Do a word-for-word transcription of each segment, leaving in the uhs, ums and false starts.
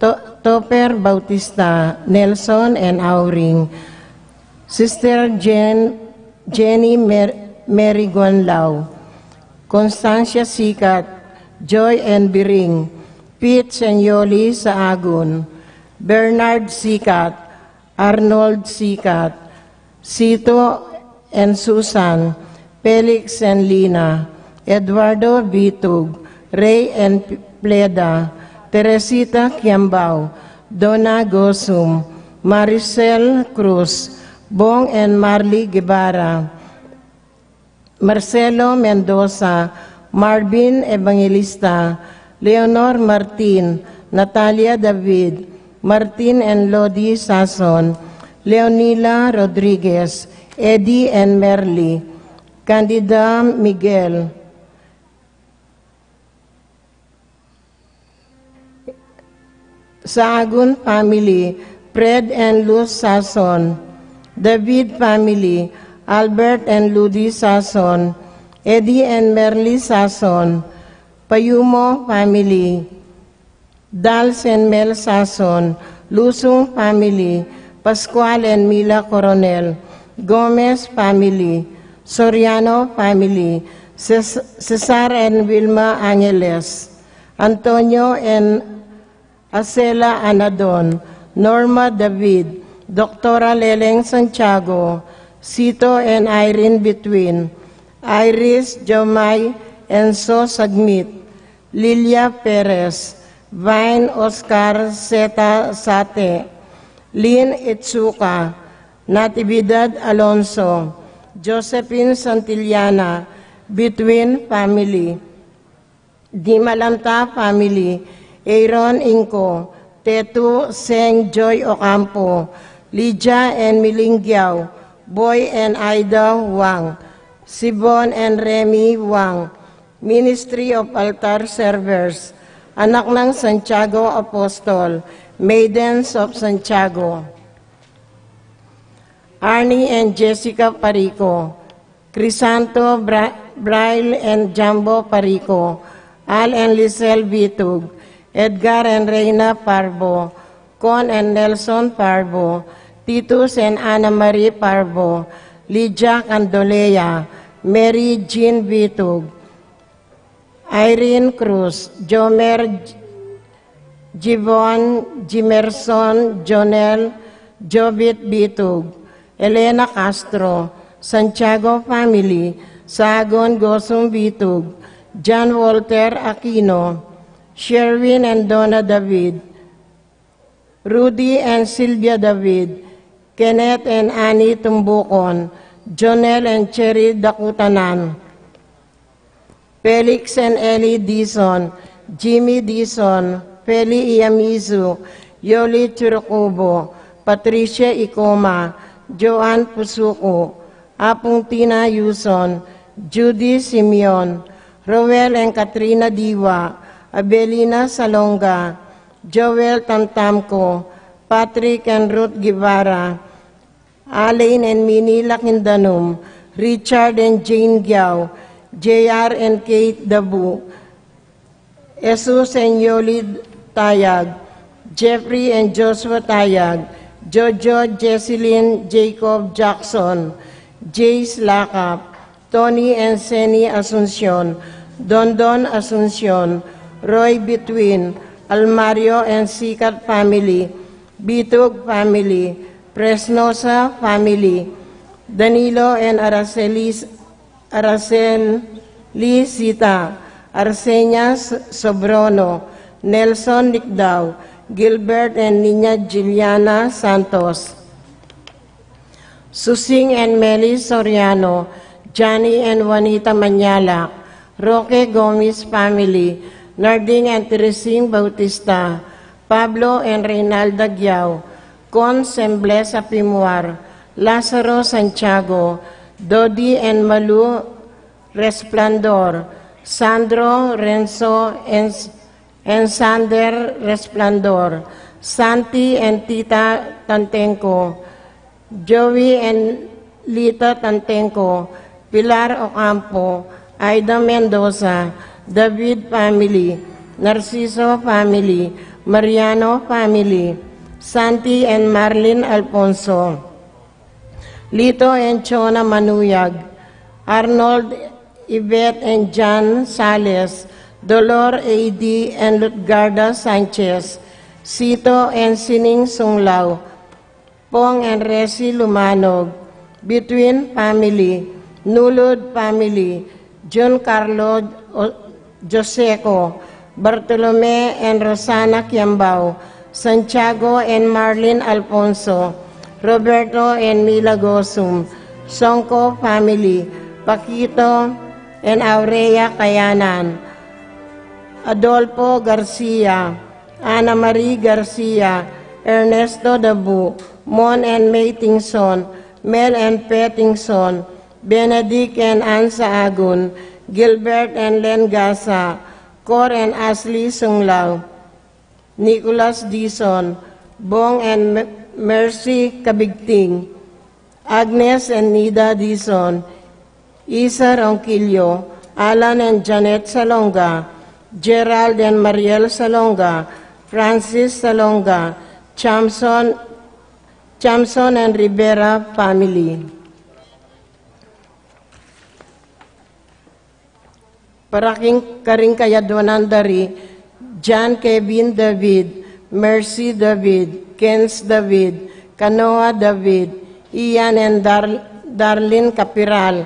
To- Topper Bautista, Nelson and Auring, Sister Jen- Jenny Mer- Mary Guanlao, Constancia Sikat, Joy and Biring, Pete and Yoli Saagun, Bernard Sikat, Arnold Sikat, Sito and Susan, Felix and Lina, Eduardo Bitug, Ray and Pleda, Teresita Kiambao, Donna Gosum, Maricel Cruz, Bong and Marley Guevara, Marcelo Mendoza, Marvin Evangelista, Leonor Martin, Natalia David, Martin and Lodi Sason, Leonila Rodriguez, Eddie and Merly, Candida Miguel, Saagun family, Fred and Luz Sason, David family, Albert and Ludi Sason, Eddie and Merly Sason, Payumo family, Dals and Mel Sason, Lusung family, Pascual and Mila Coronel, Gomez family, Soriano family, Ces- Cesar and Wilma Angeles, Antonio and Acela Anadon, Norma David, Doctora Leleng Santiago, Sito and Irene Between, Iris Jomai, Enzo Sagmit, Lilia Perez, Vine Oscar Zeta Sate, Lynn Itsuka, Natividad Alonso, Josephine Santillana, Between family, Di Malanta family, Aaron Inco, Tetu Seng Joy Ocampo, Lydia and Milingiao, Boy and Aida Wang, Sibon and Remy Wang, Ministry of Altar Servers, Anak ng Santiago Apostol, Maidens of Santiago, Arnie and Jessica Parico, Crisanto, Bra- Braille and Jumbo Parico, Al and Lisel Bitug, Edgar and Reina Parbo, Con and Nelson Parbo, Titus and Ana Marie Parbo, Lydia Candolea, Mary Jean Bitug, Irene Cruz, Jomer Jivon, Jimerson, Jonel, Jobit Bitug, Elena Castro, Santiago family, Sagon Gosum Bitug, John Walter Aquino, Sherwin and Donna David, Rudy and Sylvia David, Kenneth and Annie Tumbucon, Jonel and Cherry Dakutanan, Felix and Ellie Dizon, Jimmy Dizon, Feli Iyamizu, Yoli Churukubo, Patricia Ikoma, Joan Pusuku, Apung Tina Yuson, Judy Simeon, Roel and Katrina Diwa, Abelina Salonga, Joel Tamtamco, Patrick and Ruth Guevara, Alain and Mini Lakindanum, Richard and Jane Giao, J R and Kate Dabu, Jesus and Yoli Tayag, Jeffrey and Joshua Tayag, Jojo, Jesselyn, Jacob Jackson, Jace Lakap, Tony and Seni Asuncion, Dondon Asuncion, Roy Between, Almario and Sikat family, Bitug family, Presnosa family, Danilo and Araceli, Araceli Sita, Arsenia S- Sobrono, Nelson Nicdao, Gilbert and Nina Juliana Santos, Susing and Meli Soriano, Johnny and Juanita Manyalak, Roque Gomez family, Narding and Teresing Bautista, Pablo and Reynalda Giao, Con Sembles Apimuar, Lazaro Santiago, Dodi and Malu Resplandor, Sandro Renzo and, and Sander Resplandor, Santi and Tita Tantenco, Joey and Lita Tantenco, Pilar Ocampo, Aida Mendoza, David family, Narciso family, Mariano family, Santi and Marlin Alfonso, Lito and Chona Manuyag, Arnold, Yvette and John Sales, Dolor A D and Lutgarda Sanchez, Sito and Sining Sunglaw, Pong and Resi Lumanog, Between family, Nulud family, Jun Carlo O-, Joseco, Bartolome and Rosana Kiambao, Santiago and Marlin Alfonso, Roberto and Mila Gosum, Songco family, Paquito and Aurea Kayanan, Adolfo Garcia, Ana Marie Garcia, Ernesto Dabu, Mon and May Tingson, Mel and Pe Tingson, Benedict and Ann Saagun, Gilbert and Len Gasa, Cor and Ashley Sunglaw, Nicholas Dizon, Bong and Me-, Mercy Cabigting, Agnes and Nida Dizon, Isa Ronquillo, Alan and Janet Salonga, Gerald and Mariel Salonga, Francis Salonga, Chamson, Chamson and Rivera family. Para king, karing kayaduanan da ri John Kevin David, Mercy David, Kenz David, Kanoa David, Ian and Dar-, Darlene Capiral,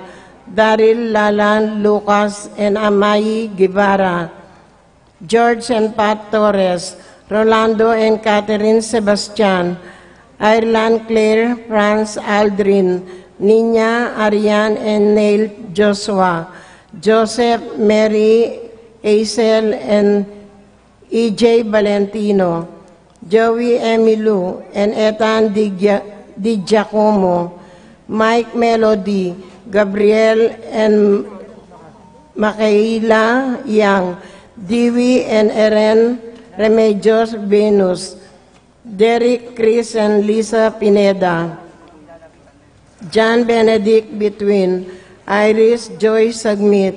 Daryl, Lalan, Lucas and Amai Guevara, George and Pat Torres, Rolando and Catherine Sebastian, Ireland Claire, Franz Aldrin, Nina, Arian and Neil Joshua, Joseph, Mary, Hazel and E J Valentino, Joey Emilu and Ethan Di Gia-, Di Giacomo, Mike Melody, Gabriel and Makaila Yang, Dewey and Eren Remedios Venus, Derek, Chris and Lisa Pineda, John Benedict Between, Iris Joy Sagmit,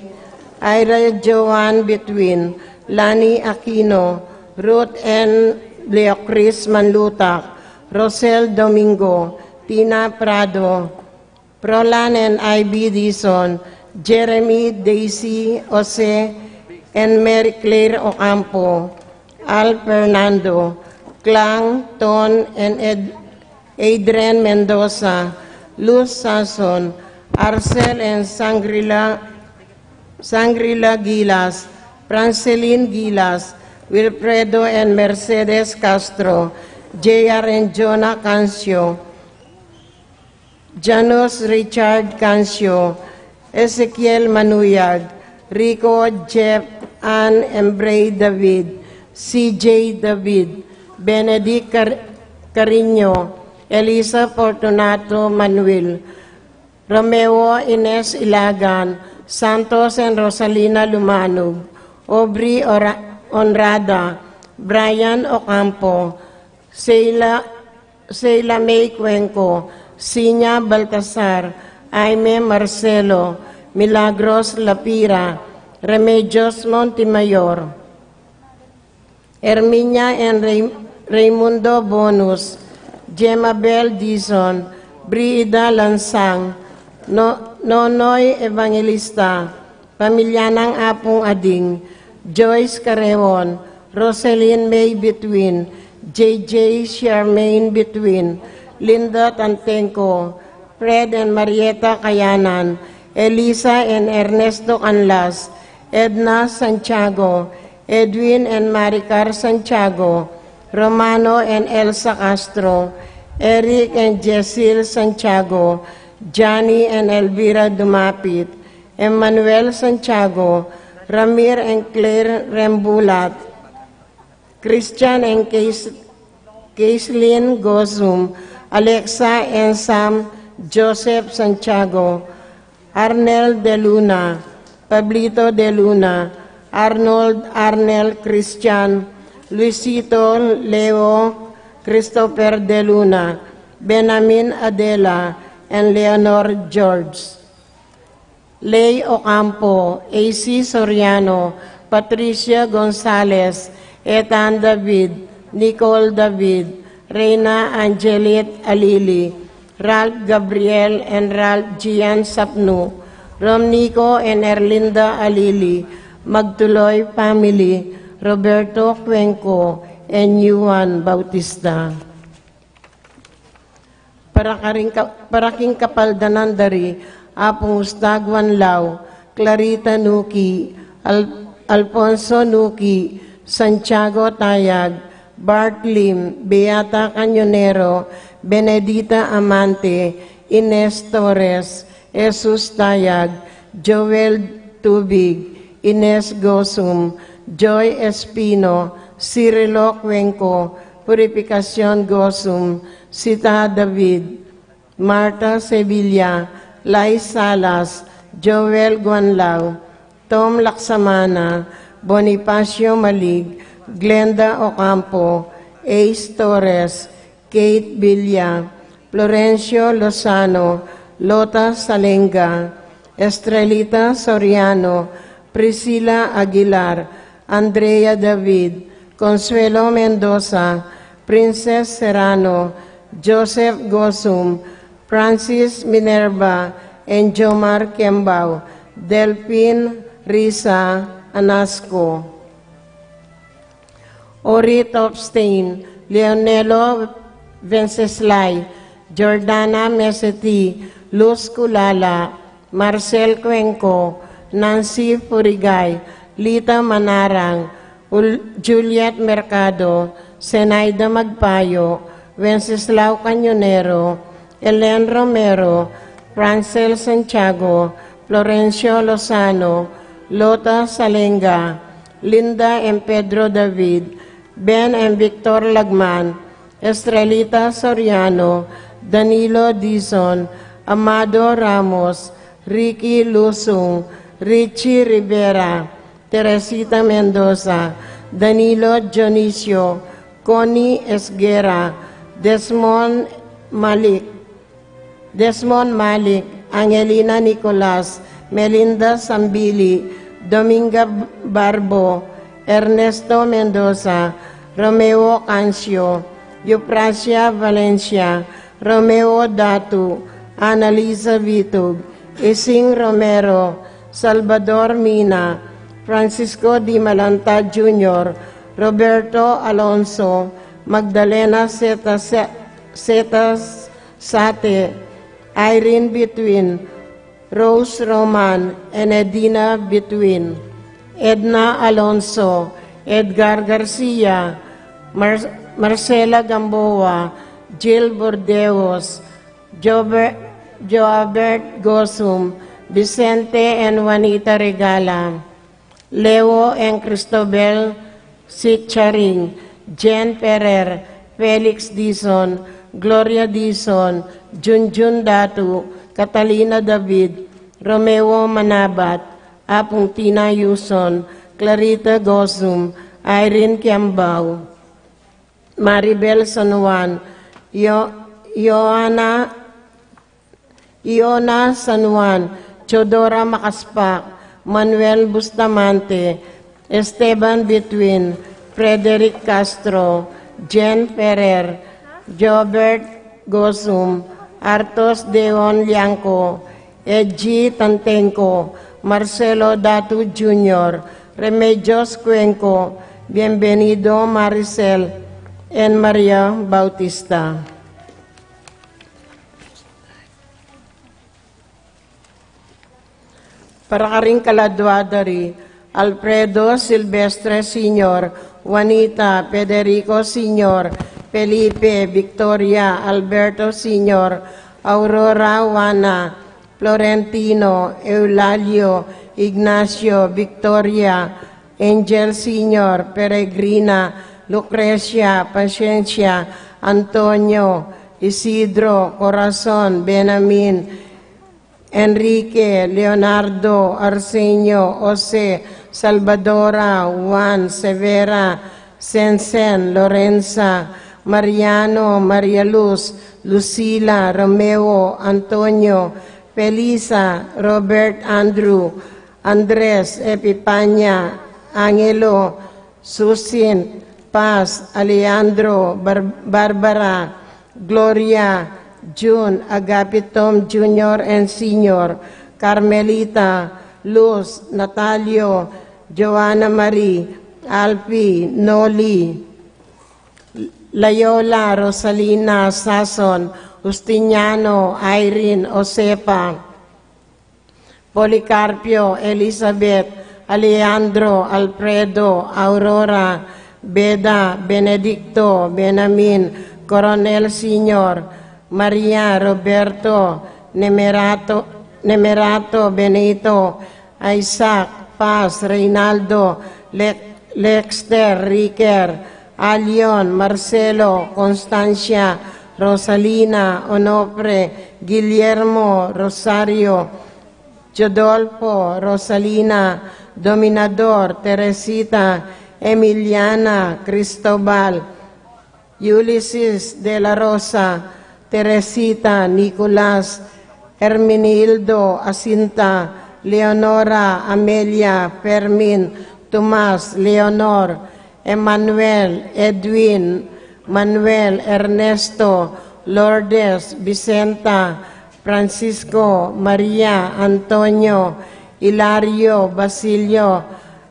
Ira Joan Between, Lani Aquino, Ruth and Leocris Manlutak, Rosel Domingo, Tina Prado, Prolan and Ivy Dizon, Jeremy, Daisy, Jose and Mary Claire Ocampo, Al Fernando, Clang, Ton and Ed-, Adrian Mendoza, Luz Sason, Arcel and Sangrila, Sangrila Gilas, Francelin Gilas, Wilfredo and Mercedes Castro, J R and Jonah Cancio, Janus Richard Cancio, Ezekiel Manuyag, Rico Jeff, Ann Embray David, C J David, Benedict Car-, Carino, Elisa Fortunato Manuel, Romeo Ines Ilagan, Santos and Rosalina Lumanug, Aubrey Ora-, Honrada, Brian Ocampo, Sheila, Sheila May Cuenco, Sinya Baltasar, Aime Marcelo, Milagros Lapira, Remedios Montemayor, Herminia and Ray-, Raymundo Bonus, Gemma Bell Dizon, Brida Lansang, No-, Nonoy Evangelista, pamilya nang Apung Ading, Joyce Carreon, Roselyn May Between, J J Charmaine Between, Linda Tantenco, Fred and Marieta Kayanan, Elisa and Ernesto Canlas, Edna Santiago, Edwin and Maricar Santiago, Romano and Elsa Castro, Eric and Jezil Santiago, Johnny and Elvira Dumapit, Emmanuel Santiago, Ramir and Claire Rembulat, Christian and Cais-, Caislin Gozum, Alexa and Sam Joseph Santiago, Arnel De Luna, Pablito De Luna, Arnold Arnel Christian, Luisito Leo Christopher De Luna, Benamin Adela, and Leonor George. Lay Ocampo, A C Soriano, Patricia Gonzalez, Ethan David, Nicole David, Reina Angelit Alili, Ralph Gabriel and Ralph Gian Sapnu, Rom Nico and Erlinda Alili, Magtuloy family, Roberto Cuenco and Yuan Bautista. Para karing ka-, para king kapaldanan da ri Apung Ustag Wanlaw, Clarita Nuki, Al-, Alfonso Nuki, Santiago Tayag, Bart Lim, Beata Cañonero, Benedita Amante, Ines Torres, Jesus Tayag, Joel Tubig, Ines Gosum, Joy Espino, Cirilo Cuenco, Purificacion Gosum, Sita David, Martha Sevilla, Lai Salas, Joel Guanlao, Tom Laksamana, Bonifacio Malig, Glenda Ocampo, Ace Torres, Kate Villa, Florencio Lozano, Lota Salenga, Estrelita Soriano, Priscila Aguilar, Andrea David, Consuelo Mendoza, Princess Serrano, Joseph Gosum, Francis Minerva, and Jomar Kembao, Delphine Risa Anasco. Ori Topstein, Leonelo Venceslay, Jordana Meseti, Luz Culala, Marcel Cuenco, Nancy Furigay, Lita Manarang, Ul-, Juliet Mercado, Zenaida Magpayo, Wenceslao Cañonero, Elen Romero, Francel Santiago, Florencio Lozano, Lota Salenga, Linda and Pedro David, Ben and Victor Lagman, Estrelita Soriano, Danilo Dizon, Amado Ramos, Ricky Lusung, Richie Rivera, Teresita Mendoza, Danilo Dionisio, Connie Esguerra, Desmond Malik, Desmond Malik, Angelina Nicolas, Melinda Sambili, Dominga Barbo, Ernesto Mendoza, Romeo Cancio, Euprasia Valencia, Romeo Datu, Annalisa Vitug, Ising Romero, Salvador Mina, Francisco Di Malanta Junior, Roberto Alonso, Magdalena Zeta, Zeta Sate, Irene Between, Rose Roman, Enedina Between, Edna Alonso, Edgar Garcia, Mar-, Marcela Gamboa, Jill Bordeos, Jobe-, Joabert Gosum, Vicente and Juanita Regala, Leo and Cristobel Sitcharing, Jen Ferrer, Felix Dizon, Gloria Dizon, Junjun Datu, Catalina David, Romeo Manabat, Apung Tina Yuson, Clarita Gosum, Irene Kiambao, Maribel San Juan, Yo-, Joanna Iona San Juan, Teodora Makaspak, Manuel Bustamante, Esteban Between, Frederick Castro, Jen Ferrer, Jobert Gosum, Artos Deon Liangco, Edgy Tantenco, Marcelo Datu Junior, Remedios Cuenco, Bienvenido Maricel, and Maria Bautista. Para karing kaladua da ri Alfredo Silvestre Senior, Juanita, Federico Senior, Felipe, Victoria, Alberto Senior, Aurora, Juana, Florentino, Eulalio, Ignacio, Victoria, Angel Senior, Peregrina, Lucrecia, Paciencia, Antonio, Isidro, Corazon, Benamin, Enrique, Leonardo, Arsenio, Jose, Salvadora, Juan, Severa, Sensen, Lorenza, Mariano, Maria Luz, Lucila, Romeo, Antonio, Felisa, Robert, Andrew, Andres, Epipania, Angelo, Susin, Paz, Alejandro, Bar- Barbara, Gloria, Jun, Agapitom Junior and Senior, Carmelita, Luz, Natalio, Joanna Marie, Alpi, Noli, Layola, Rosalina, Sason, Justiniano, Irene, Josefa, Policarpio, Elizabeth, Alejandro, Alfredo, Aurora, Beda, Benedicto, Benjamin, Coronel Senior, Maria, Roberto, Nemerato, Nemerato, Benito, Isaac, Paz, Reynaldo, Le- Lexter, Riquer, Alion, Marcelo, Constancia, Rosalina, Onofre, Guillermo, Rosario, Jodolfo, Rosalina, Dominador, Teresita, Emiliana, Cristobal, Ulises de la Rosa, Teresita, Nicolas, Hermenildo, Asinta, Leonora, Amelia, Fermin, Tomas, Leonor, Emmanuel, Edwin, Manuel, Ernesto, Lourdes, Vicenta, Francisco, Maria, Antonio, Hilario, Basilio,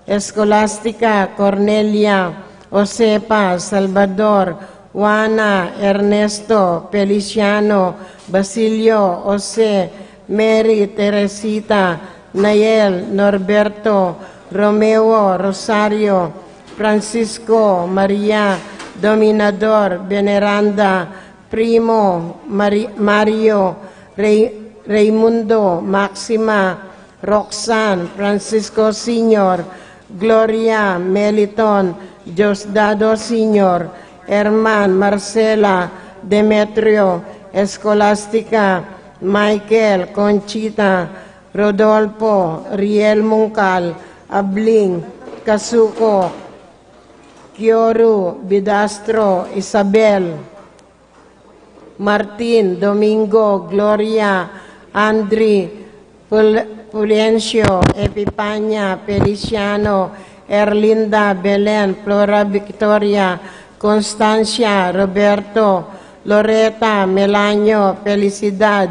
Escolástica, Cornelia, Josefa, Salvador, Juana, Ernesto, Feliciano, Basilio, Jose, Mary, Teresita, Nael, Norberto, Romeo, Rosario, Francisco, Maria, Dominador, Veneranda, Primo, Mari- Mario, Rey- Raimundo, Maxima, Roxanne, Francisco Senior, Gloria, Meliton, Diosdado Senior, Herman, Marcela, Demetrio, Escolástica, Michael, Conchita, Rodolfo, Riel Mungkal, Abling, Kasuko, Kioru, Bidastro, Isabel, Martin, Domingo, Gloria, Andri, Pul- Pulencio, Epipania, Feliciano, Erlinda, Belen, Flora, Victoria, Constancia, Roberto, Loreta, Melanio, Felicidad,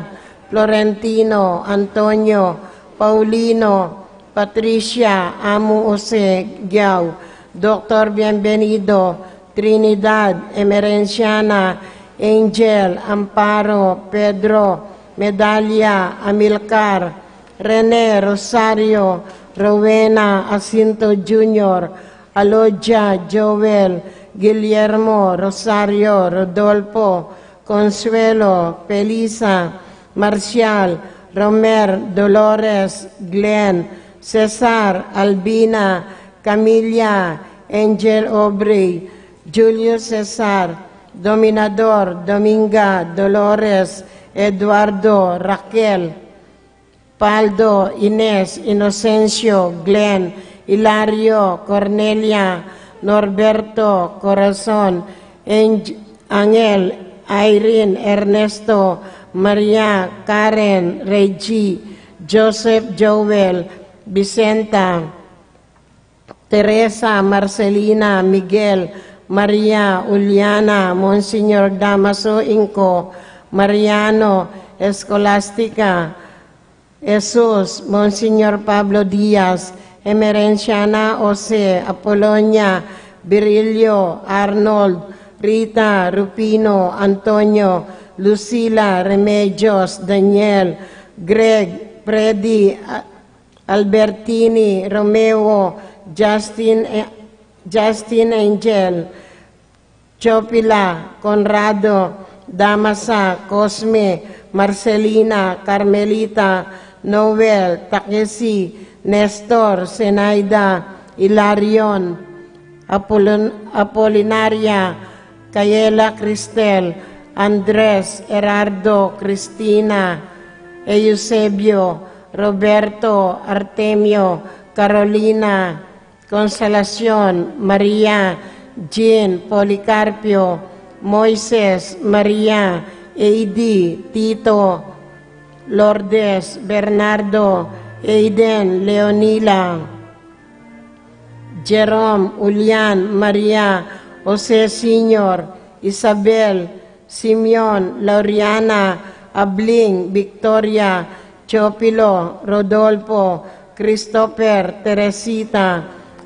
Florentino, Antonio, Paulino, Patricia, Amu Jose, Giao, Doctor Bienvenido, Trinidad, Emerenciana, Angel, Amparo, Pedro, Medalia, Amilcar, Rene, Rosario, Rowena, Jacinto Junior, Alodia, Joel, Guillermo, Rosario, Rodolfo, Consuelo, Felisa, Marcial, Romer, Dolores, Glenn, Cesar, Albina, Camilla, Angel, Aubrey, Julio, Cesar, Dominador, Dominga, Dolores, Eduardo, Raquel, Paldo, Ines, Inocencio, Glenn, Hilario, Cornelia, Norberto, Corazon, Ang- Angel, Irene, Ernesto, Maria, Karen, Reggie, Joseph, Joel, Vicenta, Teresa, Marcelina, Miguel, Maria, Juliana, Monsignor Damaso Inco, Mariano, Escolastica, Jesus, Monsignor Pablo Diaz, Emerenciana, Jose, Apolonia, Virilio, Arnold, Rita, Rufino, Antonio, Lucila, Remedios, Daniel, Greg, Freddy, Albertini, Romeo, Justin, Justin, Angel, Chopila, Conrado, Damasa, Cosme, Marcelina, Carmelita, Noel, Takesi, Nestor, Zenaida, Hilarion, Apolon- Apolinaria, Kayela, Cristel, Andres, Gerardo, Cristina, Eusebio, Roberto, Artemio, Carolina, Consolacion, Maria, Jean, Policarpio, Moises, Maria, Eidi, Tito, Lourdes, Bernardo, Aiden, Leonila, Jerome, Julian, Maria, Jose Senior, Isabel, Simeon, Lauriana, Abling, Victoria, Teofilo, Rodolfo, Christopher, Teresita,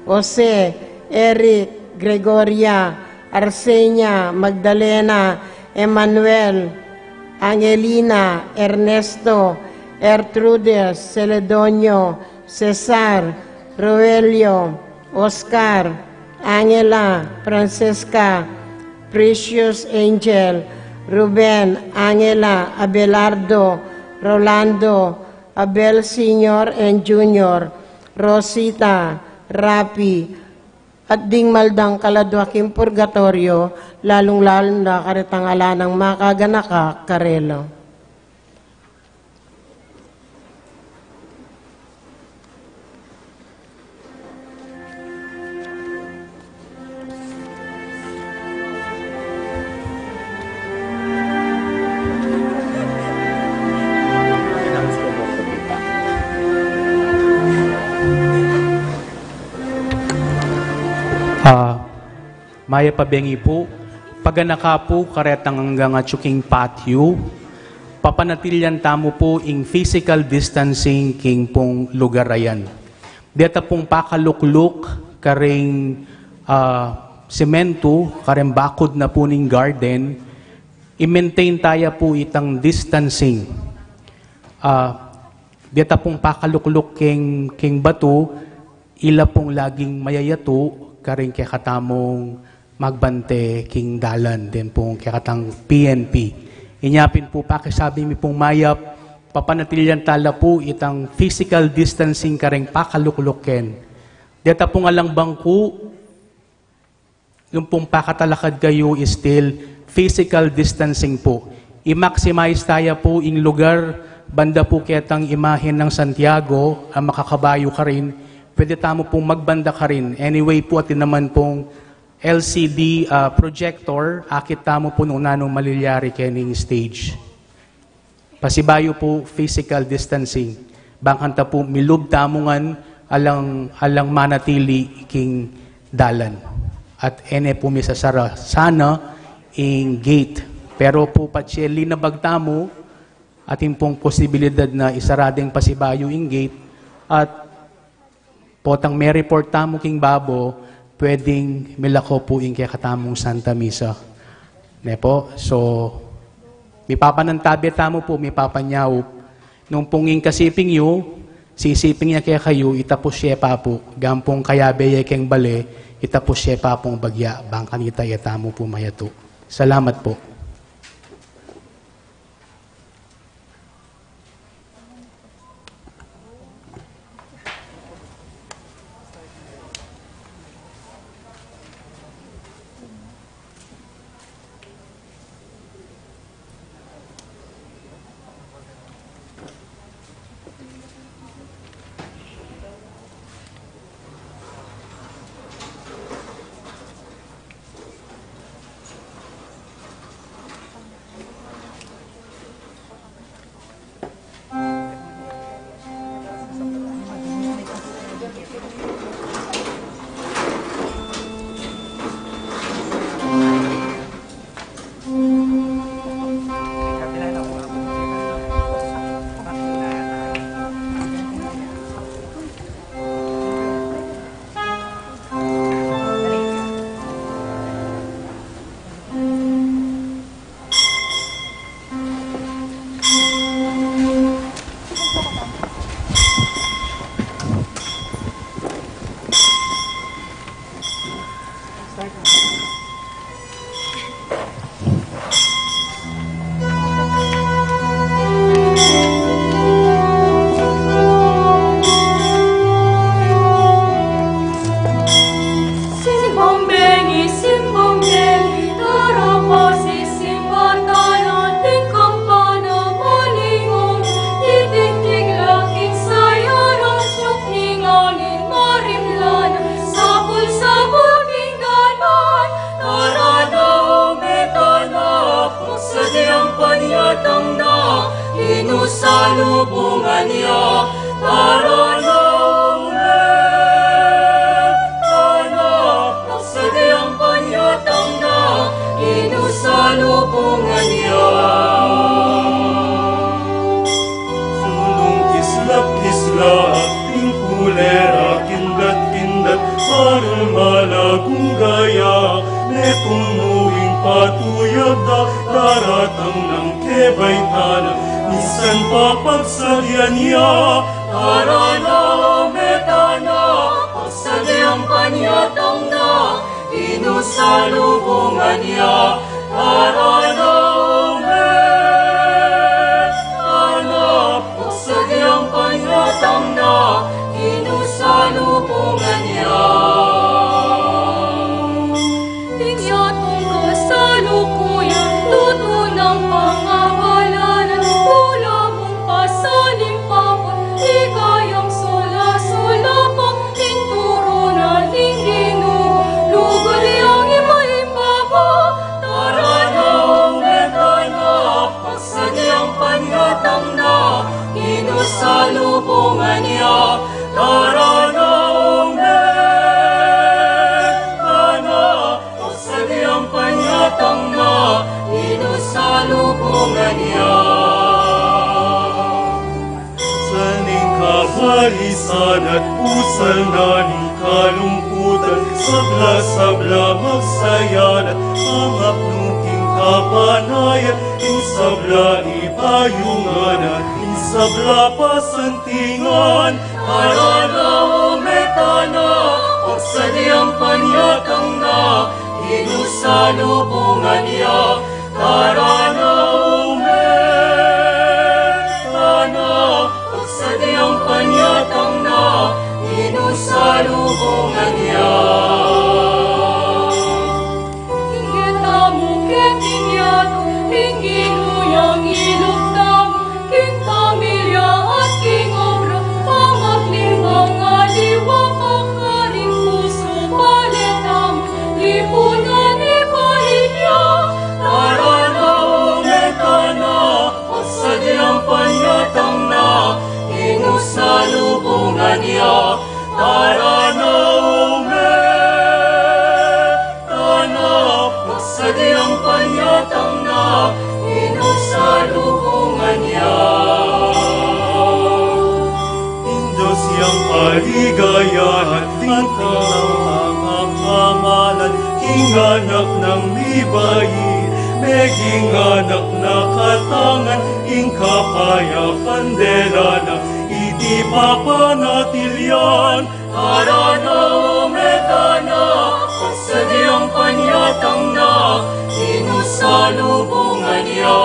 Jose, Eric, Gregoria, Arsenia, Magdalena, Emmanuel, Angelina, Ernesto, Ertrudes, Celedonio, Cesar, Roelio, Oscar, Angela, Francesca, Precious, Angel, Ruben, Angela, Abelardo, Rolando, Abel Senior and Junior, Rosita, Rapi, at ding maldang kaladwa king purgatorio, lalung-lalu na karetang ala nang makaganaka karela. Ah, Mayap a bengi pu, paganaka pu karetang anggang atyu king patio, papanatilian tamu pu ing physical distancing king pung lugar a yan. Deta pung pakalukluk karing, ah, simentu, karing bakud na pu ning garden, i-maintain taya pu itang distancing. Ah, deta pung pakalukluk king, king batu, ila pung laging mayayatu karing kekatamung magbante king dalan, den pung kekatang P N P. Inya pin pu pakisabi mi pung mayap, papanatilian tala pu itang physical distancing karing pakalukluk ken. Deta pung alang bangku, yung pung pakatalakad kayu is still physical distancing pu. I-maximize taya pu ing lugar, banda pu ketang imahen nang Santiago, a makakabayu karin, pwede tamu pung magbanda karin. Anyway pu, atin naman pung L C D, ah, projector, akit tamu pu nung nanung malilyari kening stage. Pasibayu pu physical distancing. Bang kanta pu milub tamu ngan alang, alang manatili king dalan. At ene pu misasara sana ing gate. Pero pu patse linabag tamu, atin pung posibilidad na isara deng pasibayu ing gate at potang me-report tamu king babo, pwedeng milako pu ing kekatamung Santa Misa. Ne pu? So, mipapanantabe tamu pu, mipapanyaup. Nung pung ing kasiping yu, sisiping ya kekayu, itapus ye pa pu. Gampung kayabe ye keng bale, itapus ye pa pung bagya, bang kanita e tamu pu mayatu. Salamat pu. Simbang bengi, simbang bengi, tara pasisimba tana, ding kampana maningung, titingting la king sayaran, sukning angin marimlan, sabul-sabul king dalan, tara na, ume tana, magsadiang panyatang na, ing salubungan ya, tara na, ume tana, magsadiang panyatang Salubungan ya. Sulung kislap-kislap, ing kulera kindat-kindat, parul malagung gaya, metung mu ing patuyag da, daratang nang kebaitan na, misan pa pagsadyan ya. Tara na, o me tana, pagsadyang panyatang na, ing nu salubungan ya. Tara na, o me tana, pagsadyang panyatang na, ing nu salubungan ya. Ing yatung kasalukuyan, tutu nang pangabalanan, mula mung pasalimpan pa, ligayang sula-sula pa, ing turu na ning Ginu, lugud yang iba-iba pa. Tara na, o me tana, pagsadyang panyatang na, ing nu salubungan ya. Tara na, o me tana, pagsadyang panyatang na, ing nu salubungan ya. Sa ning kabalisan at pusal na ning kalungkutan, sabla-sabla magsaya na, mamapnu king kapanayan, ing sabla ipayungan na, ing sabla pasantingan. Tara na, o me tana, pagsadyang panyatang na, ing nu salubungan ya. Tara na, o me tana, pagsadyang panyatang na, ing nu salubungan ya. Ing geta mu keti ing yatu, ing Ginu yang ilub tamu, king pamilya at king obra, pamagling mangaliwa, pakaring pusu, pale tamu, lipunan, ipahinya. Tara na, o me tana, pagsadyang panyatang na, ing nu salubungan ya. Tara na, o me tana, pagsadyang panyatang na, ing nu salubungan ya. Ing Dios yang paligayan, ing Tina nang kapamalan, ing anak nang mibait, meging anak na katangan, ing kapayapan dela na, iti papanatilian. Tara na, o me tana, pagsadyang panyatang na, ing nu salubungan ya.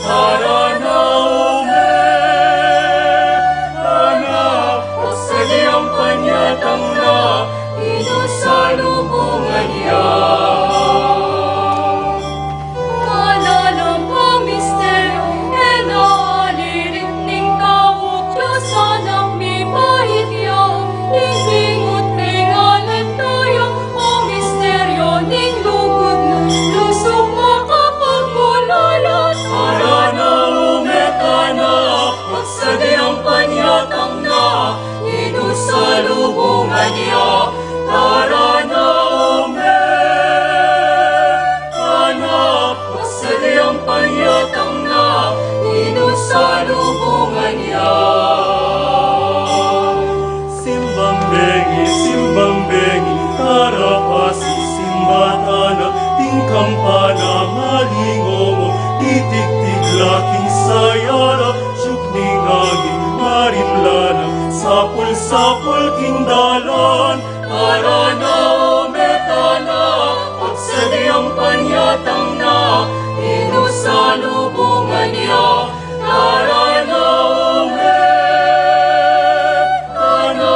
Tara na, o me tana, pagsadyang panyatang na, ing nu salubungan ya. Manalang a misteryu, e na alirin ning tau, Dios Anak mibait ya, ning bingut ning anak na ya, a misteryu ning lugud na, lusung makapagkulala. Tara na, o me tana, pagsadyang panyatang na, ing nu salubungan ya. Tara na, o me tana, pagsadyang panyatang na, ing nu salubungan ya. Simbang bengi, simbang bengi, tara pasisimba tana, ing kampana malingomo, titiktik la king sayara, siuk ning angin marimla na, sapul-sapul king dalan. Tara na, o me tana, pagsadyang panyatang na, ing nu salubungan ya. Tara na, o me tana,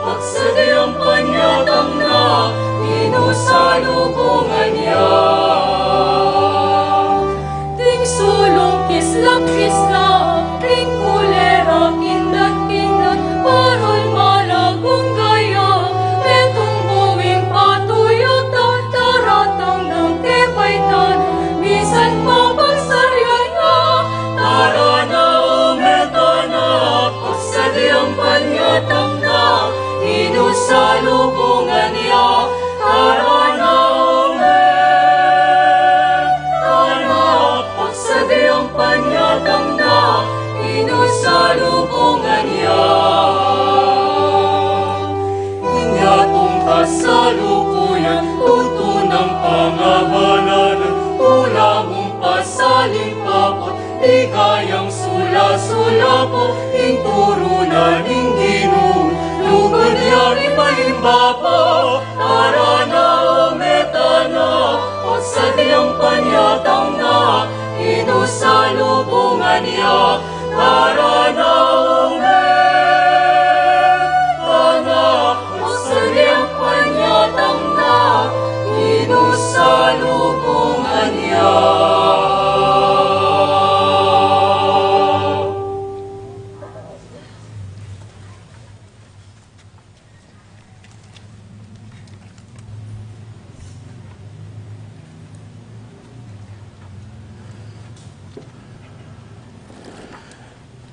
pagsadyang panyatang na, ing nu salubungan ya. Ding sulung kislap-kislap, ding kulera kindat-kindat, parul malagung gaya, metung mu ing Kayang sula-sula pu ing turu na ning Ginu, lugud ya mipaimba pa, tara na, o meta na, o sadyang panyatang na, Ginu, salubungan ya, tara na, o meta na, o sadyang panyatang na, Ginu, salubungan ya.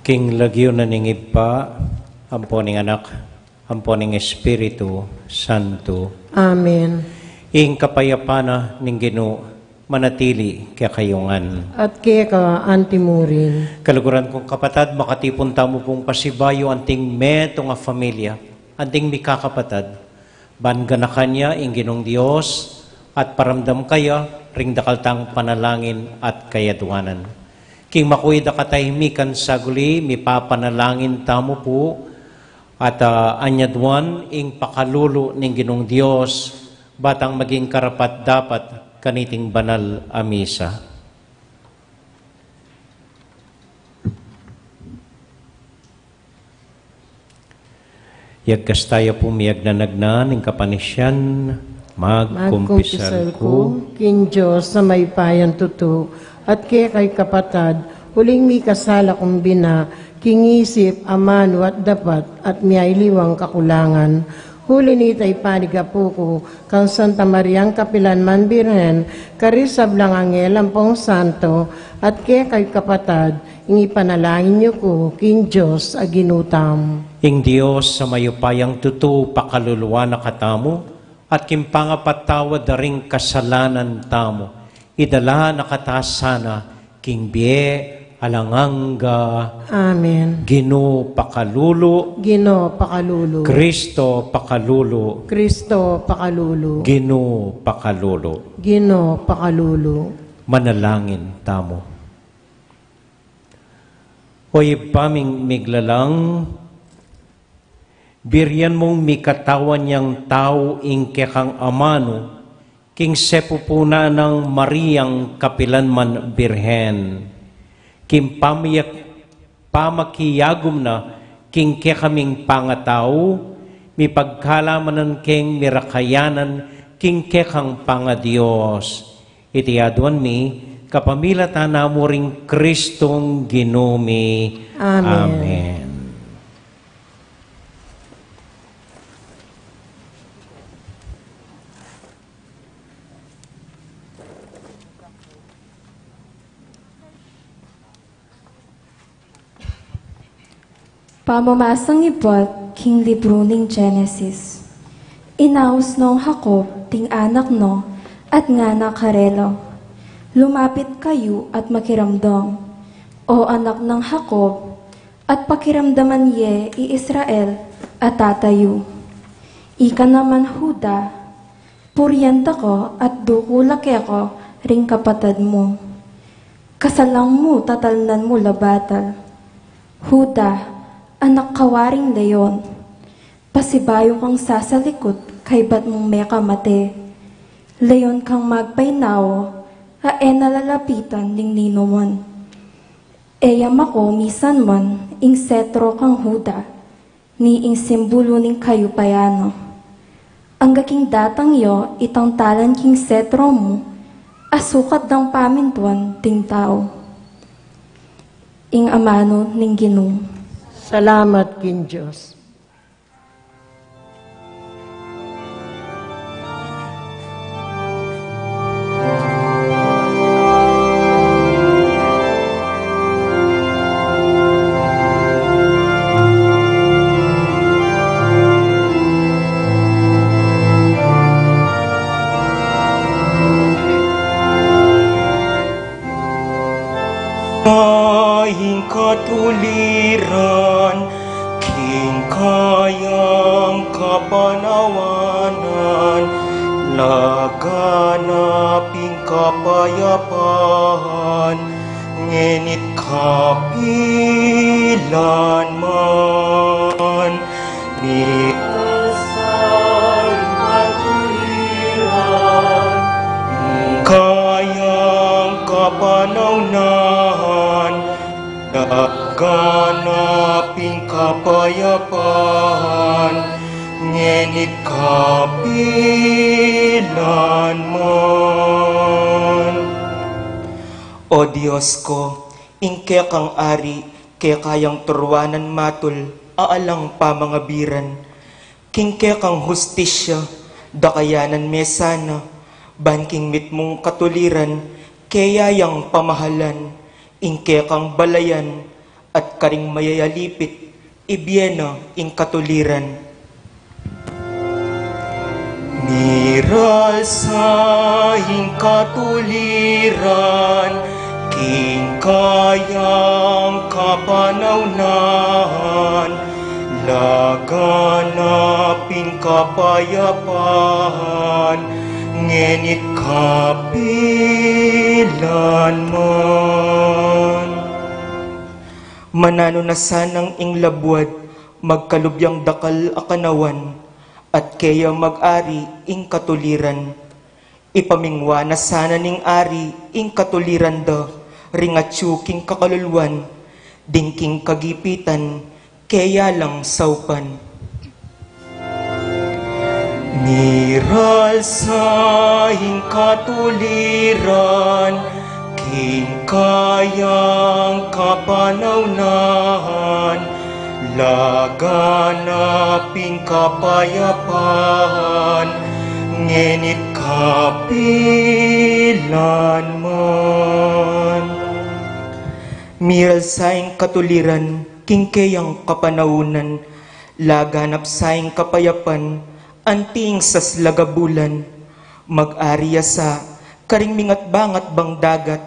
King lagyu na ning Ibpa, ampo ning Anak, ampo ning Espiritu Santo. Amen. Ing kapayapan na ning Ginu manatili kekayu ngan. At keka anti mu rin. Kaluguran kung kapatad, makatipun tamu pung pasibayu anting metung a familia, anting mikakapatad, ban ganakan ya ing Ginung Dios, at paramdam kaya ring dakal tang panalangin at kayaduanan. King makuid a katahimikan saguli, mipapanalangin tamu pu, at, ah, anyaduan ing pakalulu ning Ginung Dios, ba tang maging karapat-dapat kaniting banal a misa. Yagkas taya pu miyagnanagnan ing kapanisian, magkumpisal ku king Dios a mayupayang tutu, at kekay kapatad, uling mikasala kung bina, king isip, amanu at dapat, at miyaliwang kakulangan. Uli nita ipanigapu ku kang Santa Mariang kapilan man Birhen, karing sablang anghel ampong santo, at kekay kapatad, ing ipanalangin yu ku king Dios a Ginu tamu. Ing Dios a mayupayang tutu pakaluluan na katamu, at king pangapatawad da ring kasalanan tamu, idala na kata sana king bie alang angga. Amen. Ginu pakalulu. Ginu pakalulu. Kristo pakalulu. Kristo pakalulu. Ginu pakalulu. Ginu pakalulu. Manalangin tamu. O Ibpa ming miglalang, birian mung mikatawan yang tau ing kekang amanu, king sepupunan nang Mariang kapilan man Birhen. King pamayak-, pamakiyagum na king kekaming pangatau, mipagkalamanan keng mirakayanan king kekang pangadios. Iti aduan mi, kapamilatan na mu ring Kristong Ginu mi. Amen. Amen. Pamamasang ibat king libru ning Genesis. Inaus nong Jacob ding anak no at ngana karela, "Lumapit kayu at makiramdam, O anak nang Jacob, at pakiramdaman ye i Israel a tata yu. Ika naman Juda, purian da ka at dukul la keka ring kapatad mu. Kasalang mu tatalnan mu la batal. Juda, anak ka waring leon. Pasibayu kang sasalikut kaybat mung mekamate. Leon kang magpainawa a e na lalapitan ning ninuman. E ya maku misan man ing setro kang Juda, ni ing simbulu ning kayupayan na. Angga king datang ya itang talan king setro mu, a sukat dang pamintuan ding tau." Ing amanu ning Ginu. Salamat king Dios. Ing katuliran king kayang kapanawanan, laganap ing kapayapan, Ngenit kapilan man, miral sa ing katuliran, king kayang kapanaunan, laganap ing kapayapan, ngenit kapilan man. O Dios ku, ing kekang ari, keka yang turuanan matul a alang pamangabiran. King kekang hustisya, daka ya nan mesana, ban king mitmung katuliran, keya yang pamahalan, ing kekang balayan, at karing mayayalipit, ibie na ing katuliran. Miral sa ing katuliran, king kayang kapanaunan, laganap ing kapayapan, ngenit kapilan man. Mananu na sanang ing labuad, magkalub yang dakal a kanawan, at keya mag-ari ing katuliran. Ipamingwa na sana ning ari ing katuliran da, ring atyu king kakaluluan, ding king kagipitan, keya lang saupan. Miral sa ing katuliran, king kayang kapanaunan, laganap ing kapayapan, ngenit kapilan man. Miral sa ing katuliran, king keyang kapanaunan, laganap sa ing kapayapan, anti ing sasla gabulan. Mag-ari ya sa karing mingat-bangat bang dagat,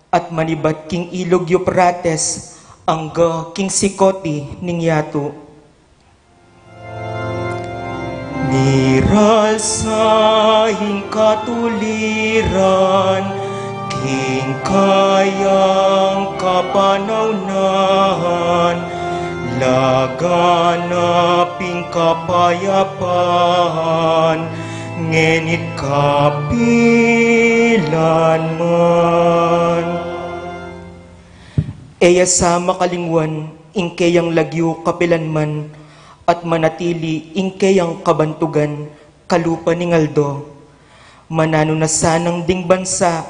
at manibat king ilug Eufrates, angga king sikoti ning yatu. Miral sa ing katuliran, king kayang kapanaunan, laganap ing kapayapan, ngenit kapilan man. E ya sa makalingwan ing keyang lagyu kapilan man, at manatili ing keyang kabantugan kalupa ning aldo. Mananu na sanang ding bansa,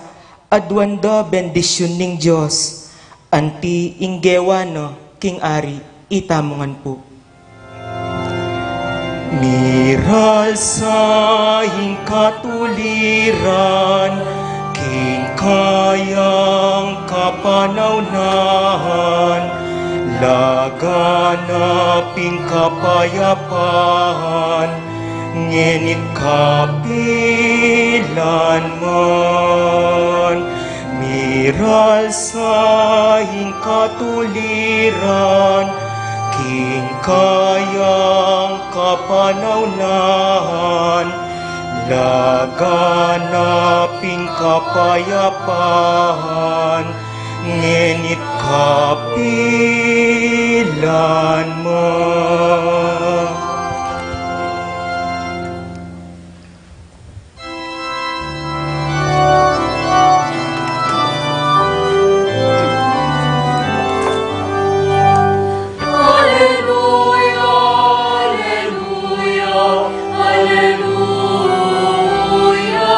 aduan da bendisyun ning Dios, anti ing gewa na king ari. Itamu ngan pu. Miral sa ing katuliran, king kayang kapanaunan, laganap ing kapayapan, ngenit kapilan man. Miral sa ing katuliran, king kayang kapanaunan, laganap ing kapayapan, ngenit kapilan man. Aleluya, aleluya, aleluya, aleluya,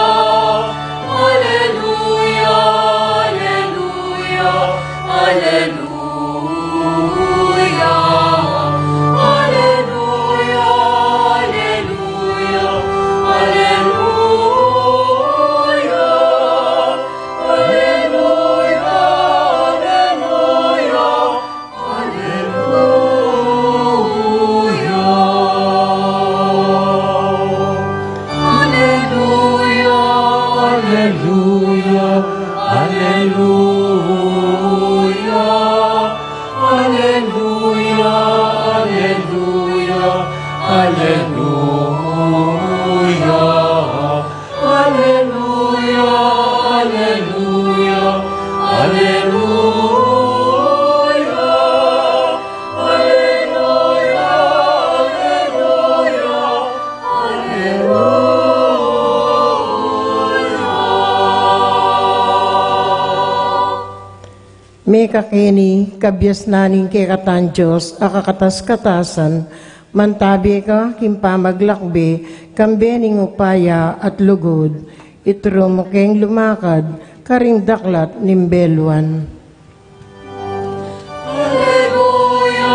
aleluya, aleluya, aleluya. Mekakeni, kabiasnan ning kekatang Dios a kakatas-katasan, mantabe ka king pamaglakbe, kambe ning upaya at lugud, ituru mu keng lumakad karing daklat ning beluan. Aleluya,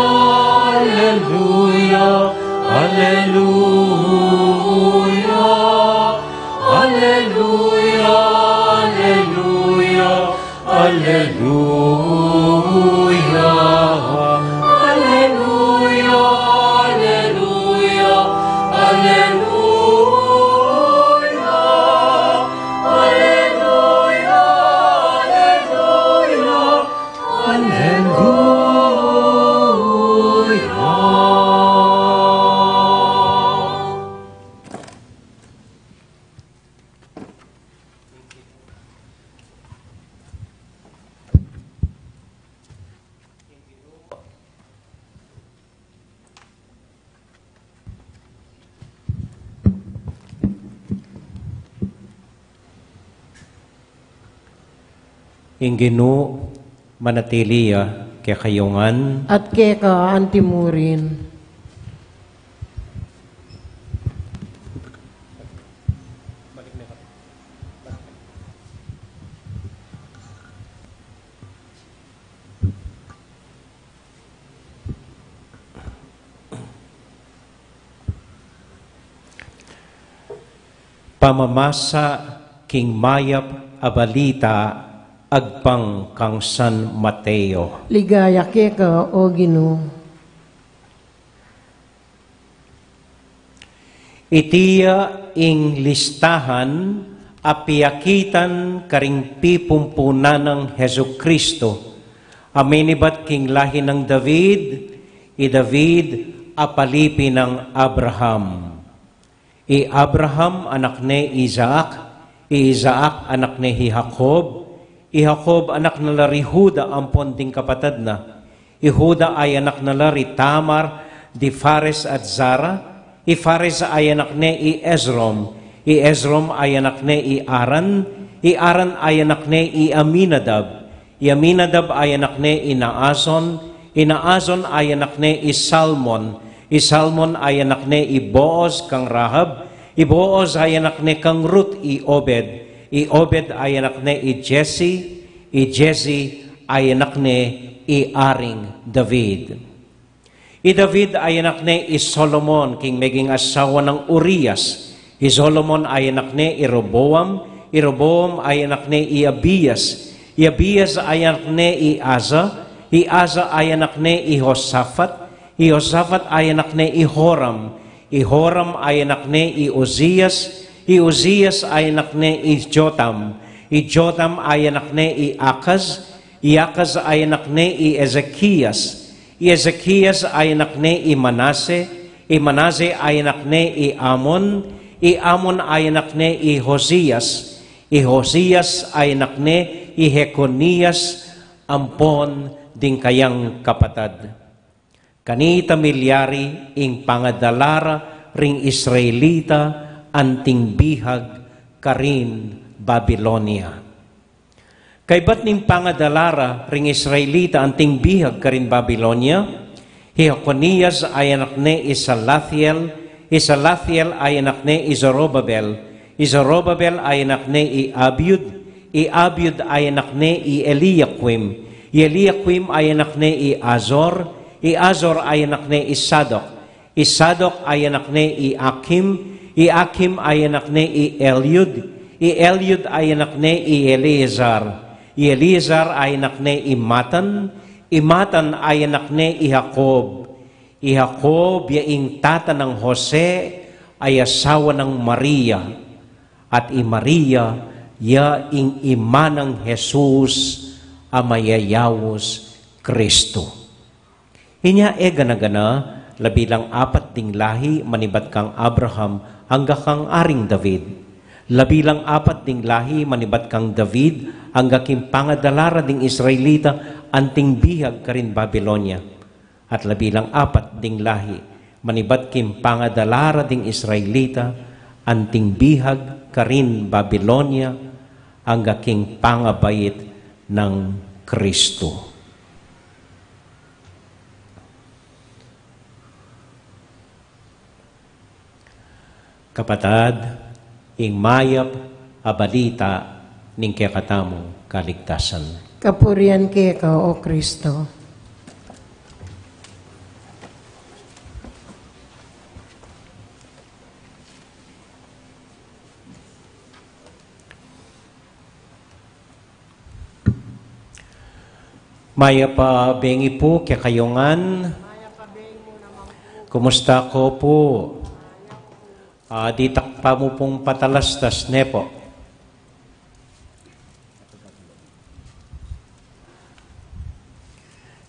aleluya, aleluya, aleluya, aleluya, aleluya, aleluya, aleluya, aleluya, aleluya, aleluya. Ing Ginu manatili ya kekayu ngan. At keka antimurin. Pamamasa king mayap a balita agpang kang San Mateo. Ligaya keka, O Ginu. Iti ya ing listahan a piakitan karing pipumpunan nang Jesucristo, a minibat king lahi nang David, i David a palipi nang Abraham. I Abraham anak ne i Isaac, i Isaac anak ne i Jacob, i Jacob anak na la ri Juda ampon ding kapatad na. I Juda ay anak na la ri Tamar, di Fares at Zara, i Fares ay anak ne i Esrom, i Esrom ay anak ne i Aran, i Aran ay anak ne i Aminadab, i Aminadab ay anak ne i Naason, i Naason ay anak ne i Salmon, i Salmon ay anak ne i Boaz kang Rahab, i Boaz ay anak ne kang Ruth i Obed, i Obed ay anak ne i Jesse, i Jesse ay anak ne i Aring David. I David ay anak ne i Solomon, king meging asawa nang Urias. I Solomon ay anak ne i Roboam, i Roboam ay anak ne i Abias, i Abias ay anak ne i Asa, i Asa ay anak ne i Josafat, i Josafat ay anak ne i Joram, i Joram ay anak ne i Uzias, i Uzias ay anak ne i Jotam, i Jotam ay anak ne i Akaz, i Akaz ay anak ne i Ezekias, i Ezekias ay anak ne i Manase, i Manase ay anak ne i Amon, i Amon ay anak ne i Josias, i Josias ay anak ne i Jekonias, ampon ding kayang kapatad. Kanita milyari ing pangadala ra ring Israelita anting bihag karin Babilonia. Kaybat ning pangadala ra ring Israelita anting bihag karin Babilonia, i Jeconias ay anak ne i Salathiel, i Salathiel ay anak ne i Zorobabel, i Zorobabel ay anak ne i Abiud, i Abiud ay anak ne i Eliakim, i Eliakim ay anak ne i Azor, i Azor ay anak ne i Sadok, i Sadok ay anak ne i Akim, i Akim ay anak ne i Eliud, i Eliud ay anak ne i Eleazar, i Eleazar ay anak ne i Matan, i Matan ay anak ne i Jacob, i Jacob ya ing tata nang Jose a asawa nang Maria, at i Maria ya ing ima nang Jesus a mayayaus Kristo. Inya e gana-gana, labi lang apat ding lahi manibat kang Abraham angga kang Aring David. Labi lang apat ding lahi manibat kang David angga king pangadala ra ding Israelita anting bihag karin Babilonia. At labi lang apat ding lahi manibat king pangadala ra ding Israelita anting bihag karin Babilonia angga king pangabait nang Kristo. Kapatad, ing mayap a balita ning kekatamung kaligtasan. Kapurian keka, O Kristo. Mayap a bengi pu kekayu ngan. Kumusta ko pu? Ah, ditak pa mu pung patalastas, ne pu?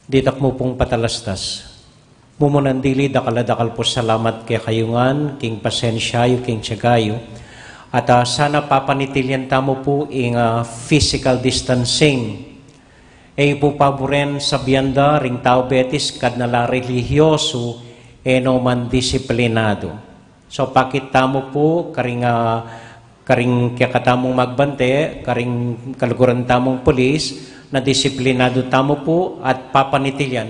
Ditak mu pung patalastas. Mumunan dili, dakal a dakal pu salamat kekayu ngan king pasensya yu, king tiyaga yu. At, ah, sana papanitilyan tamu pu ing, ah, physical distancing. E yu pu paburen sabian da ring tau Betis, kadnala relihiyosu, e no man disiplinadu. So, pakit tamu pu karing, ah, karing kekatamung magbante, karing kaluguran tamung pulis, na disiplinadu tamu pu at papanitilyan.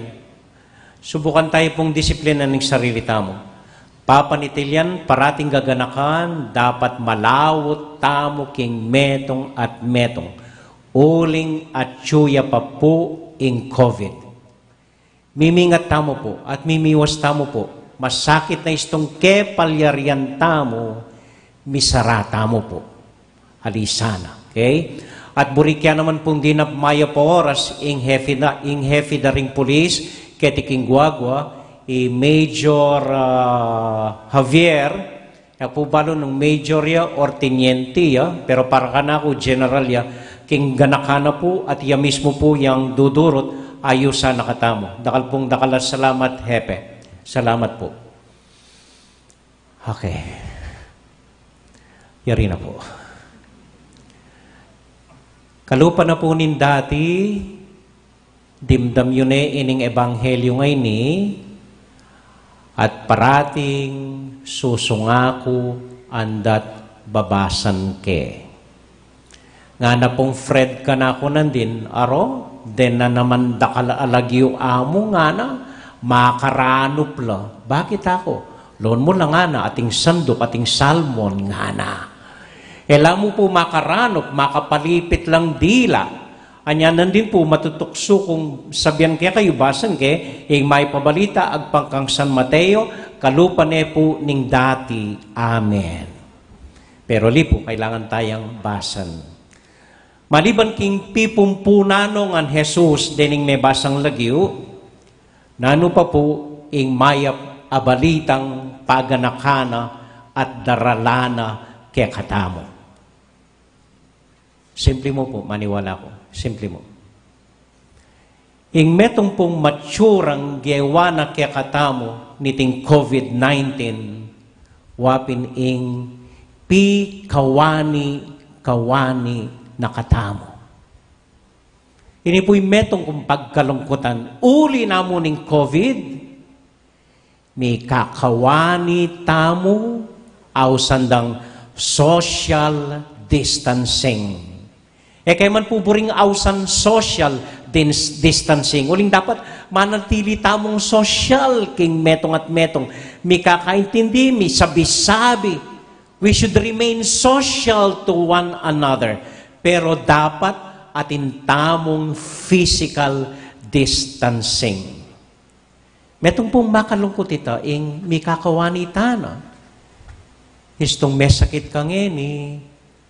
Subukan tayu pung disiplina ning sarili tamu. Papanitilyan, parating gaganakan, dapat malaut tamu king metung at metung. Uling atyu ya pa pu ing COVID. Mimingat tamu pu at mimiwas tamu pu. Masakit na istung kepalyarian tamu, misara tamu pu. Alisan na, okay? At buri ke naman pung dinap mayap a oras, ing hepe da, ing hepe da ring pulis keti king guagua, i Major, ah, Javier, e ku balu nung major ya or teniente ya, pero para kanaku general ya, king ganakan na pu at ya mismu pu yang dudurut, ayusan na katamu. Dakal pung dakal a salamat, hepe. Salamat pu. Okay. Yari na pu. Kalupa na pu ning dati, dimdam yu ne ining ebanghelyu ngeni, at parating susunga ku andat babasan ke. Ngana pung Fred kanaku nandin, "Aro, deng na naman dakal a lagyu amu," ngana, "makaranup la." "Bakit?" aku. "Loan mu la," ngana, "ating sanduk, ating salmon," ngana. "E la mu pu makaranup, makapalipit lang dila." Anya nandin pu matutuksu kung sabian kekayu, basan ke, ing mayap a balita agpang kang San Mateo, kalupa ne pu ning dati. Amen. Pero ali pu, kailangan tayang basan. Maliban king pipumpunan no ngan Jesus dening mebasang lagyu, nanu pa pu ing mayap a balitang paganakan na at daralan na kekatamu? Simple mu pu, maniwala ku. Simple mu. Ing metung pung matsurang gewa na kekatamu niting COVID nineteen, wa pin ing pikawani-kawani na katamu. Ini pu'y metung kung pagkalungkutan. Uli na mu ning COVID, mikakawani tamu ausan dang social distancing. E ke man pu buring ausan social dis-, distancing. Uling dapat manatili tamung social king metung at metung. Mikakaintindi, misabi-sabi. We should remain social to one another. Pero dapat atin tamung physical distancing. Metung pung makalungkut ita, ing mikakawani tana. Istung mesakit ka ngeni,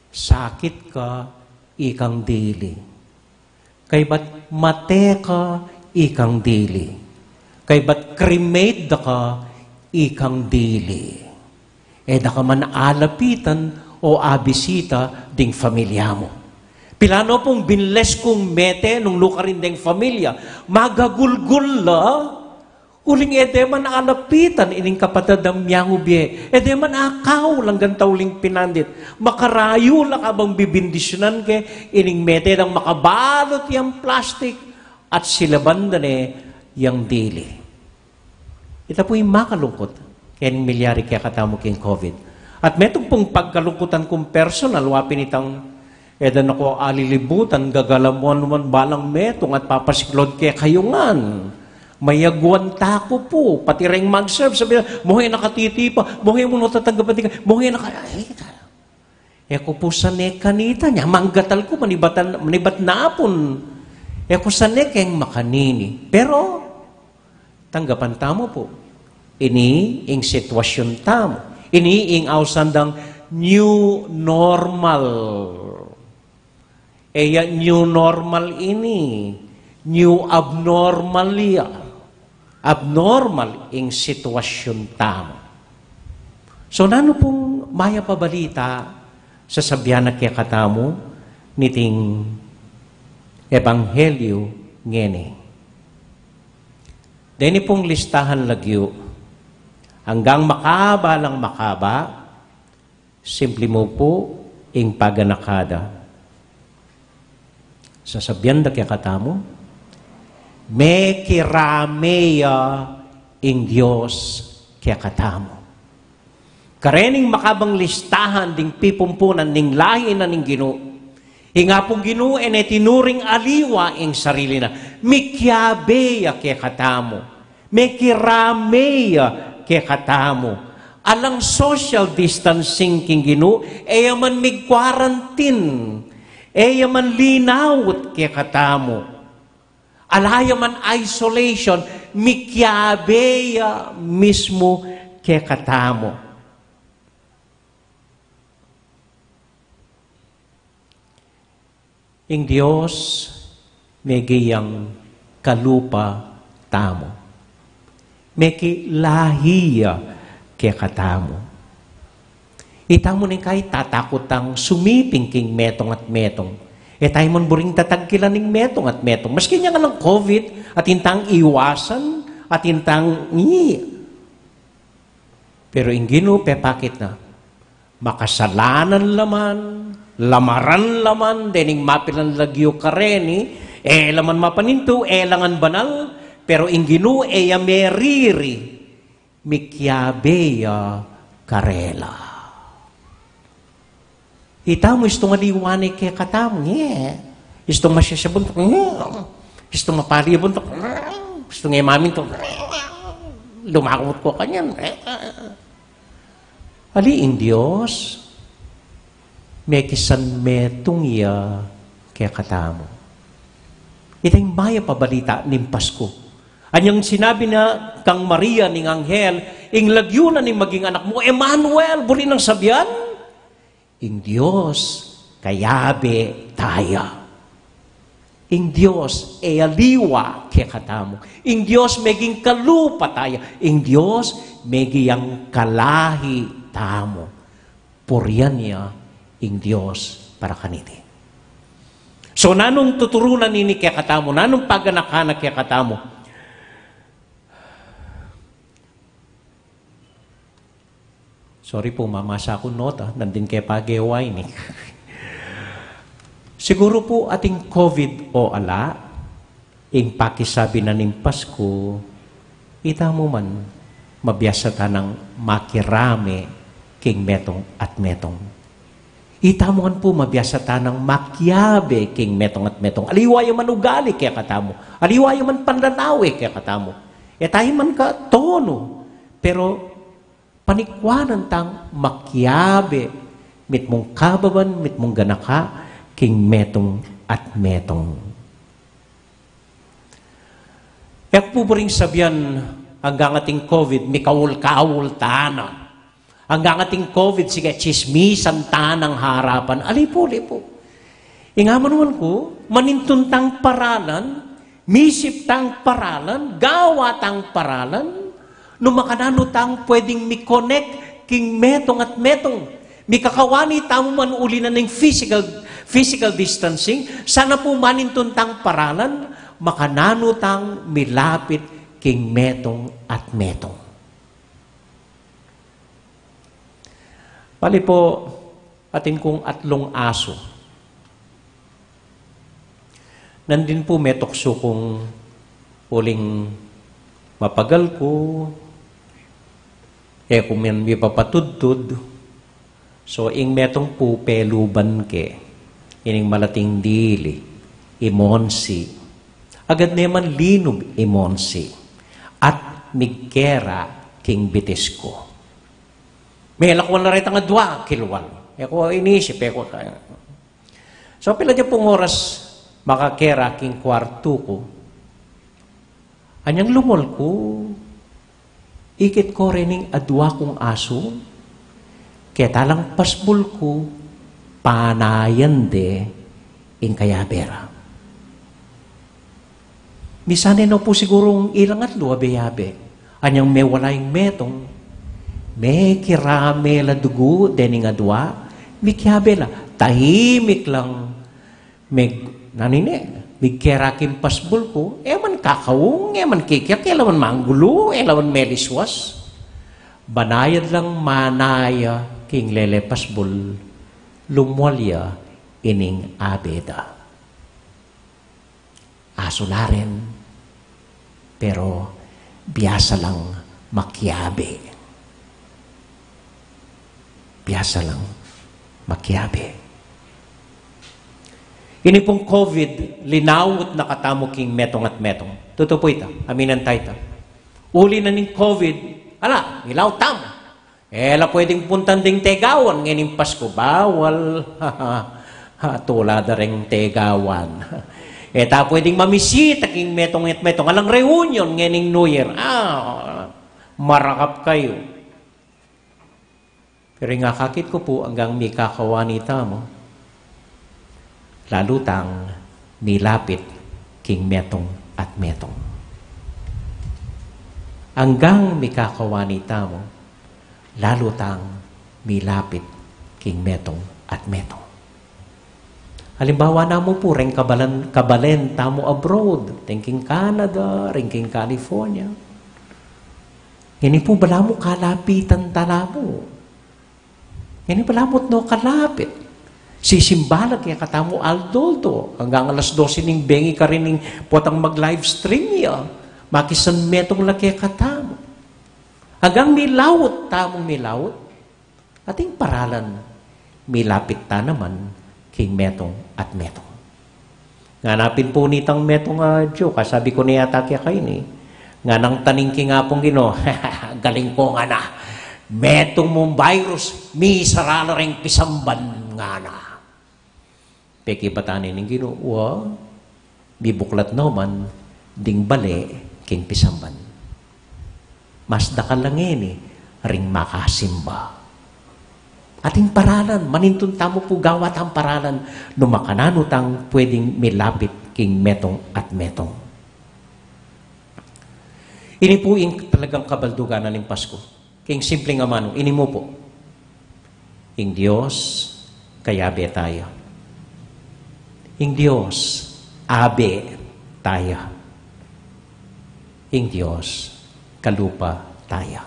sakit ka, ikang dili. Kaybat mate ka, ikang dili. Kaybat cremate da ka, ikang dili. E da ka man alapitan o abisita ding familia mu. Pilan no pung binles kung mete nung lukarin deng familia, magagulgul la, uling e de man alapitan ining kapatad a miangu bie, e de man akau langgang tauling pinandit. Makarayu la kabang bibindisyunan ke ining mete dang makabalut yang plastik at silaban da ne yang dili. Ita pu'y makalungkut king milyari kekatamu king COVID. At metung pung pagkalungkutan kung personal, wa pin itang E da na ku alilibutan, gagalamuan man balang metung at papasiklod kekayu ngan. Mayagwan ta ku pu, pati reng mag-serve, sabi na, "Muhe na katitipa, muhe mu na tatanggapan, muhe na ka-," ay, e ku pu sane kanita nya, manggatal ku, manibatan, manibat na pun. E ku sane keng makanini. Pero, tanggapan tamu pu. Ini ing sitwasyun tamu. Ini ing ausan dang new normal. E ya new normal ini, new abnormal ya. Abnormal ing sitwasyun tamu. So, nanu pung mayap a balita sasabian na kekatamu niting ebanghelyu ngeni? Deni pung listahan lagyu, anggang makaba lang makaba, simpli mu pu ing paganaka da. Sasabian da kekatamu, mekirame ya ing Dios kekatamu. Karening makabang listahan ding pipumpunan ning lahi na ning Ginu, ing Apung Ginu e ne tinuring aliwa ing sarili na. Mikiabe ya kekatamu. Mekirame ya kekatamu. Alang social distancing king Ginu, e ya man mig-quarantine, e ya man linawut kekatamu. Ala ya man isolation, mikiabe ya mismu kekatamu. Ing Dios, megi yang kalupa tamu. Meki lahi ya kekatamu. Itamu ning kai tatakutang sumiping king metung at metung. E tayu man buring tatagkilan ning metung at metung. Maski nya ngan COVID, atin tang iwasan, atin tang ngi. Pero ing Ginu pepakit na, makasalanan la man, lamaran la man, dening mapilan lagyu kareni, e la man mapanintu, e la ngan banal, pero ing Ginu e ya meriri, mikiabe ya karela. Itamu istung aliwa ne kekatamu, nge. Istung masyasya buntuk, nge. Istung mapali buntuk, nge. Istung e mamintu, nge. Lumakut ku kanyan, nge. Ali ing Dios, mekisanmetung ya kekatamu. Ita ing mayap a balita ning Pasku. Anyang sinabi na kang Maria ning anghel, ing lagyu na ning maging anak mu, Emmanuel, buri nang sabian, ing Dios kayabe taya. Ing Dios e aliwa kekatamu. Ing Dios meging kalupa taya. Ing Dios meging kalahi tamu. Purian ya ing Dios para kaniti. So, nanung tuturunan ini kekatamu? Nanung paganaka na kekatamu? Sorry pu, mamasa ku nota, nandin ke pagewa ini. Siguru pu atin COVID o ala, ing pakisabi na ning Pasku, itamu man mabiasa tanang makirame king metung at metung. Itamu ngan pu mabiasa tanang makiabe king metung at metung. Aliwa ya man ugali kekatamu. Aliwa ya man panlalawe kekatamu. E tayu man katonu. Pero panikwanan tang makiabe mitmung kababan, mitmung ganaka, king metung at metung. E ku pu buring sabian anggang atin COVID, mikaul-kaul tana. Anggang atin COVID, sige, tsismisan tanang harapan. Ali pu, ali pu. Ing amanuan ku, manintun tang paralan, misip tang paralan, gawa tang paralan, nu makananu tang pwedeng mi-connect king metung at metung. Mikakawani tamu man uli na ning physical, physical distancing, sana pu manintun tang paralan, makananu tang milapit king metung at metung. Bali pu, atin kung atlung asu. Nandin pu metuksu kung uling mapagal ku, e ku man mipapatudtud. So, ing metung pu peluban ke. ining malating dili, imonsi. Agad ne man linub imonsi, at migkera king bitis ku. Melakwan la retang adua, kilwal. E ku inisip, e ku, so, pila de pung oras makakera king kwartu ku. Anyang lumol ku, ikit ku rening adua kung asu, keta lang pasbul ku, panayan de ing kayabe ra. Misan e no pu sigurung ilang atlu abe-abe. Anyang mewala ing metung, mekirame la dugu dening adua, mikiabe la, tahimik lang, meg-, nanu ne, migkera king pasbul ku, e man kakaung, e man kikiak, e la man manggulu, e la man meliswas. Banayad lang manaya king lele pasbul, lumwal ya ining abe da. Asu la rin, pero biasa lang makiabe. Biasa lang makiabe. Ini pung COVID, linawut na katamu king metung at metung. Tutu pu ita, aminan ta ita. Uli na ning COVID, ala, milaut tamu. E la pwedeng puntan ding tegawan ngening Pasku, bawal. Ha, tula da reng tegawan. E ta pwedeng mamisita king metung at metung. Alang reunion ngening New Year. Ah, marakap kayu. Pero ing akakit ku pu, anggang mikakawani tamu, lalu tang milapit king metung at metung. Anggang mikakawani tamu, lalu tang milapit king metung at metung. Alimbawa namu pu, reng kabalen, kabalen tamu abroad, reng king Canada, reng king California. Ini pu balamu kalapitan talamu. Ini balamu no kalapit. Sisimba la kekatamu aldo-aldo. Anggang alas dose ning bengi karin ing potang mag-live stream ya. Makisanmetung la kekatamu. Anggang milaut tamung milaut. Ating paralan, milapit ta naman king metung at metung. Ngana pin pu nitang metung a Diu, kasabi ku ne yata kekayu ini, nganang taning king Apung Ginu, galing ku ngana, metung mung virus, misara la reng pisamban ngana. Pekibatan ne ning Ginu, wa, mibuklat no man ding bale king pisamban. Mas dakal la ngeni ring makasimba. Ating paralan, manintun tamu pu gawa tang paralan, nu makananu tang pwedeng milapit king metung at metung. Ini pu ing talagang kabaldugan na ning Pasku. King simpleng amanu, ini mu pu. Ing Dios, kayabe taya. Ing Dios, abe taya. Ing Dios, kalupa taya.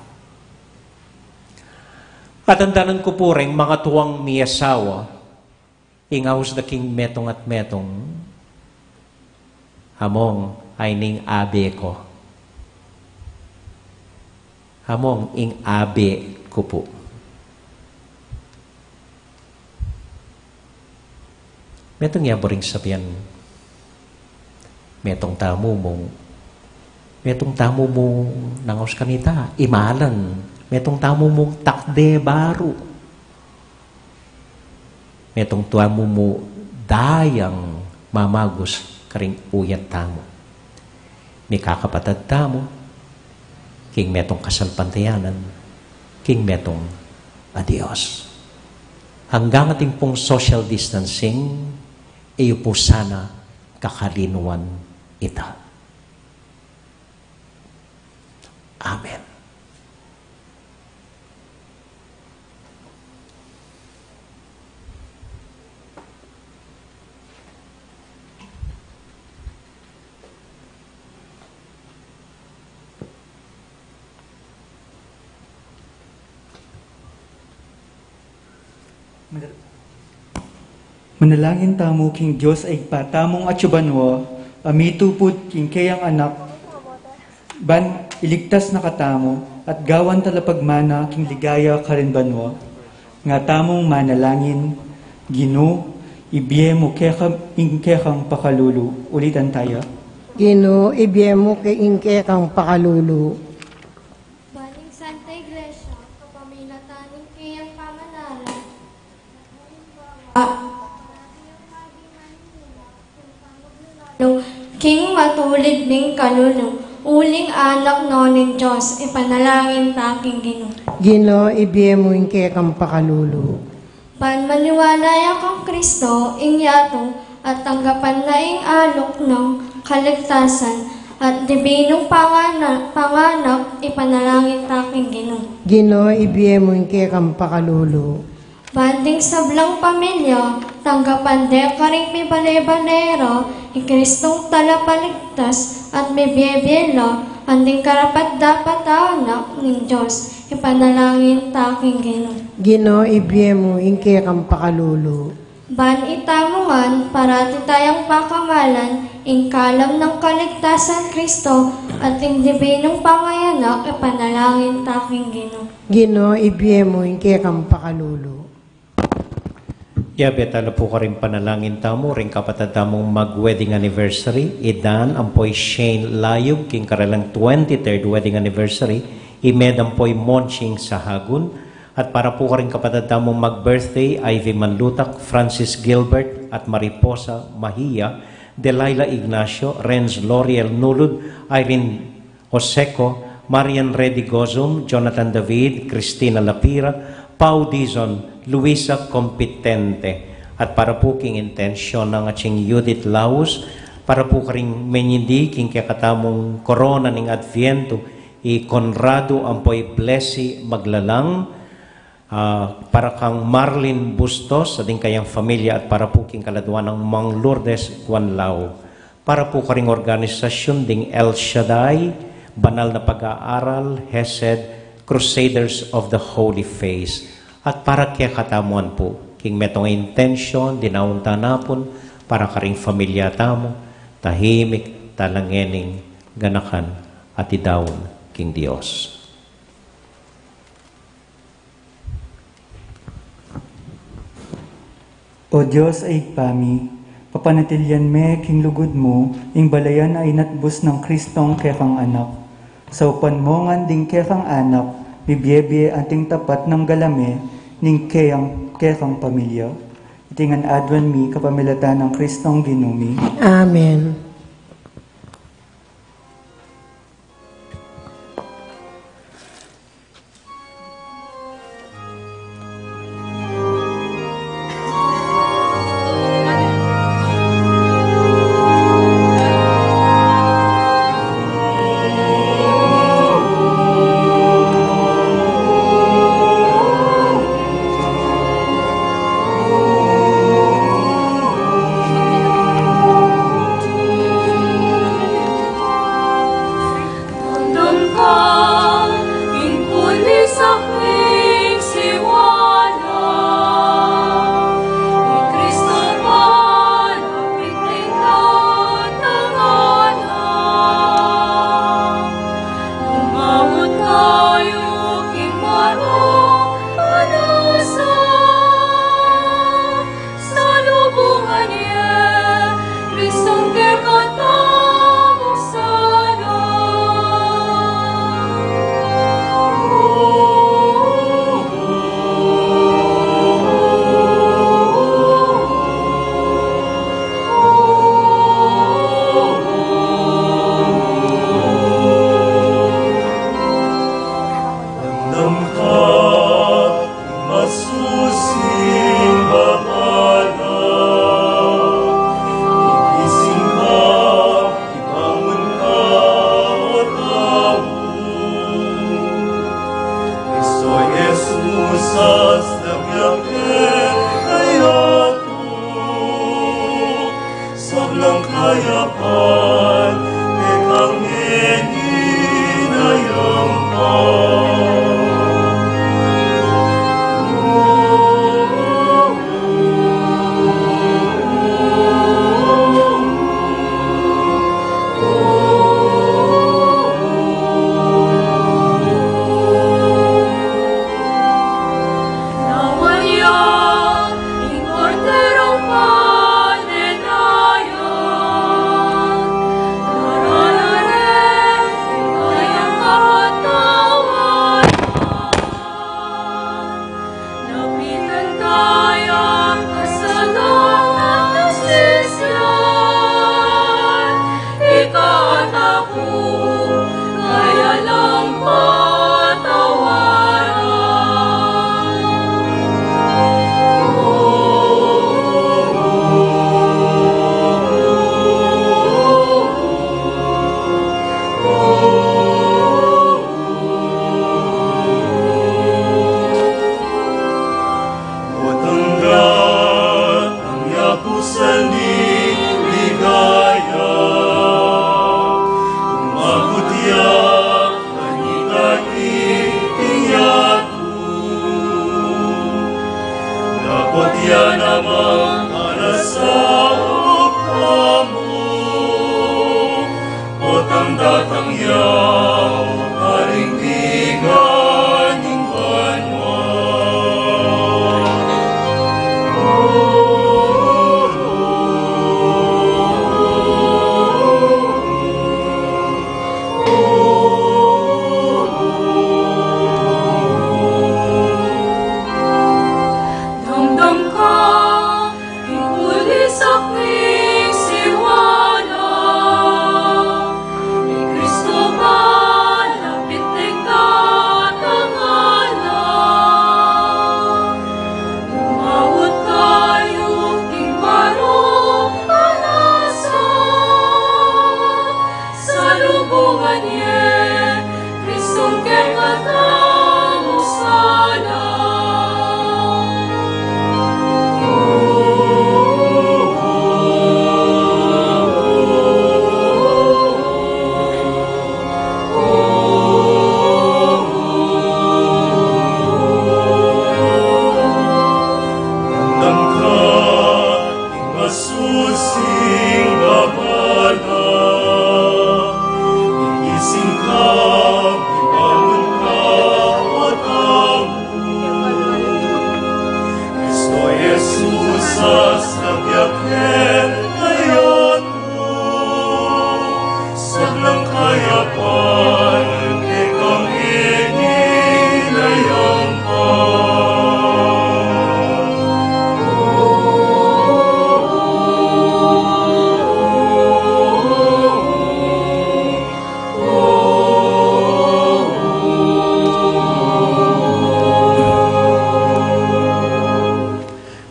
Atandanan ku pu reng mangatuang miasawa, ing aus da king metung at metung, among, ay ning abe ku. Among ing abe ku pu. Metung ya buring sabian, metung tamu mung, metung tamu mung nangaus kanita, imalan, metung tamu mung takde baru. Metung tamu mu dayang mamagus karing uyat tamu. Mikakapatad tamu, king metung kasalpantayanan, king metung a Dios. Anggang atin pung social distancing, e yu pu sana kakalinuan ita. Amen. Manalangin tamu king Dios a Ibpa tamung atsu banua, a mitupud king keyang Anak, ban iligtas na katamu, at gawan talapagmana king ligaya karin banua. Nga tamung manalangin, Ginu, Ibie mu keka ing kekang pakalulu. Ulitan taya. Ginu, ibie mu ke ing kekang pakalulu. Ban ing Santa Iglesia, kapamilatan ning keyang pamanaran, king matulid ning kalulu, uling anak no ning Dios, ipanalangin ta king Ginu. Ginu, ibie mu ing kekang pakalulu. Ban maniwala ya kang Kristo, ing yatu, at tanggapan na ing alok nang kaligtasan, at dibinung pangana-, panganak, ipanalangin ta king Ginu. Ginu, ibie mu ing kekang pakalulu. Ban ding sablang pamilya, tanggapan de karing mibale-bale ra, i Kristong talapaligtas, at mibie-bie la, at ding karapat-dapat a anak ning Dios, ipanalangin ta king Ginu. Ginu, ibie mu ing kekang pakalulu. Ban itamu ngan, parati tayang pakamalan, ing kalam nang kaligtasan Kristo, at ing dibinung pangayanak, ipanalangin ta king Ginu. Ginu, ibie mu ing kekang pakalulu. Yabe tala pu karing panalangin tamu, ring kapatad tamung mag-wedding anniversary, i Dan ampo i Shane Layub, king karelang twenty-third wedding anniversary, i Med ampo i Monching Sahagun, at para pu karing kapatad tamung mag-birthday, Ivy Manlutak, Francis Gilbert, at Mariposa Mahia, Delilah Ignacio, Renz Loriel Nulud, Irene Oseco, Marian Reddy Gozum, Jonathan David, Cristina Lapira, Pau Dizon, Luisa Compitente. At para pu king intensyon nang atsing Judith Laus, para pu karing menyidi king kekatamung korona ning Adviento, i Conrado ampo i Blessy Maglalang, ah, para kang Marlin Bustos, at ding kayang familia, at para pu king kaladua nang Mang Lourdes Guanlao. Para pu karing organisasyun ding El Shaddai, Banal na Pag-aaral, Hesed, Crusaders of the Holy Face. At para kekatamu ngan pu, king metung a intensyon, dinaun ta na pun, para karing familia tamu, tahimik tala ngening ganakan at idaun king Dios. O Dios a Ibpa mi, papanatilian me king lugud mu ing balayan a inatbus nang Kristong kekang Anak. Saupan mu ngan ding kekang anak, mibie-bie anting tapat nang galame ning keyang kekang pamilya. Iti ngan aduan mi kapamilatan nang Kristong Ginu mi. Amen. Datang ya, karintigan ning banua. Damdam ka, ing pulisak ning siwala, i Kristo malapit neng tatangala. Umabut kayu king barung panasan, salubungan ye Kristong kekatang usalan. Damdam ka, ing masusing babala, gigising ka, mibangun ka, O tamu. Kristo Jesus, sasabian keka kayatu, sablang kayapan kekang ini layampa.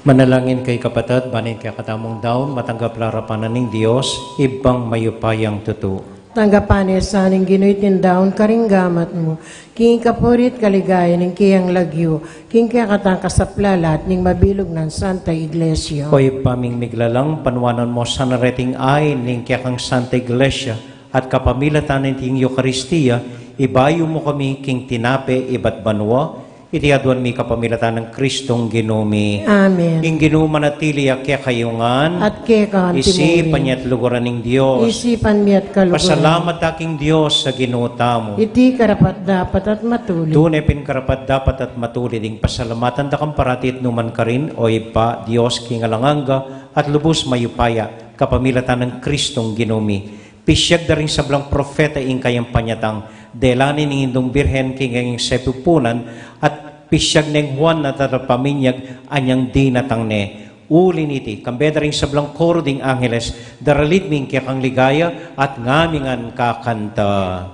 Manalangin kayu, kapatad, ban ing kekatamung daun matanggap la arapan na ning Dios, Ibpang mayupayang tutu. Tanggapan na sa ning Ginu iting daun karing gamat mu, king kapurian at kaligayan ning keyang lagyu, king kekatang kasaplalan at ning mabilug nang Santa Iglesia. O Ibpa ming miglalang, panuanan mu sana reting ain ning kekang Santa Iglesia, at kapamilatan niting Eukaristia, ibayu mu kami king tinape ibat banua, iti aduan mi kapamilatan nang Kristong Ginu mi. Amen. Ing Ginu manatili ya kekayu ngan. At keka mu rin. Isipan ya at luguran ing Dios. Isipan mi at kaluguran. Pasalamat ta king Dios a Ginu tamu. Iti karapat-dapat at matulid. Tune pin karapat-dapat at matulid ing pasalamatan da kang parati at nukarin man, O Ibpa, Dios king alang angga at lubus mayupaya, kapamilatan nang Kristong Ginu mi. Pisyag da ring sablang propeta ing kayang panyatang, dela na ning Indung Birhen king kayang sepupunan, at pisyag neng Juan a tatapaminyag anyang dinatang ne. Uli niti, kambe da ring sablang koro ding angeles, daralit mi ing kekang ligaya, at ngami ngan kakanta.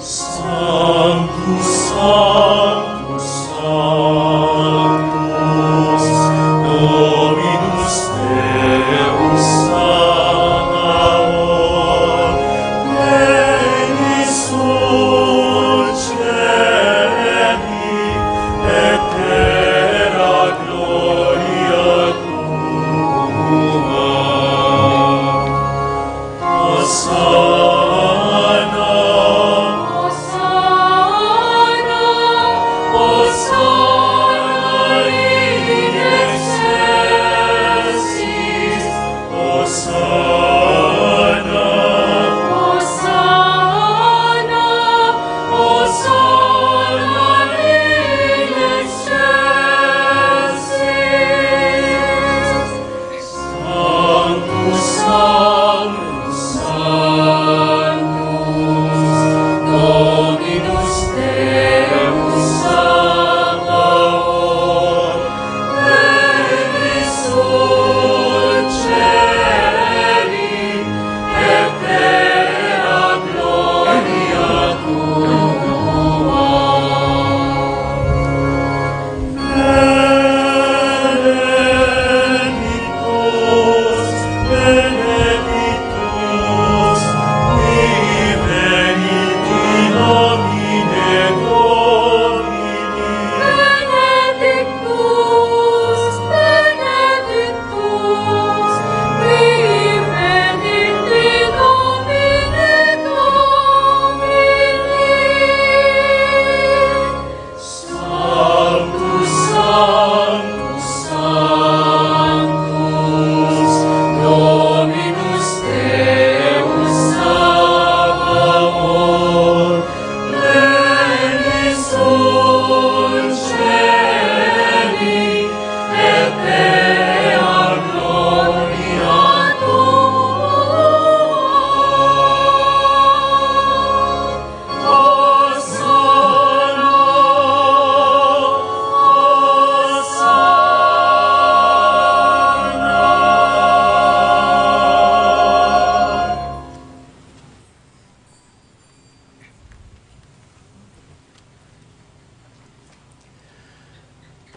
Sanctus, Sanctus, Sanctus, Dominus Deus Sabaoth, plenius sun celi et terra gloria tua.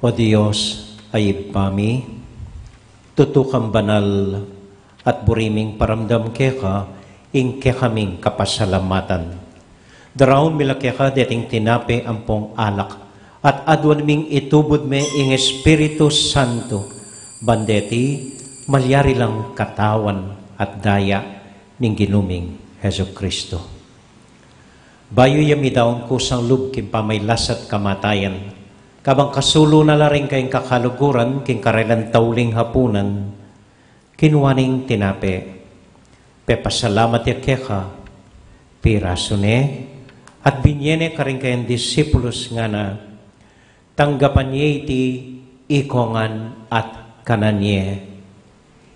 O Dios a Ibpa mi, tutu kang banal at buri ming paramdam keka ing kekaming kapasalamatan. Daraun mi la keka deting tinape ampong alak, at aduan ming itubud me ing Espiritu Santo, ban deti malyari lang katawan at daya ning Ginu ming Jesucristo. Bayu ya midaun kusang lub king pamailas at kamatayan, kabang kasulu na la ring kayang kakaluguran king karelang tauling hapunan, kinua neng tinape, pepasalamat ya keka, pirasu ne, at binye ne karing kayang disipulus, ngana: Tanggapan ye iti ikongan at kanan ye.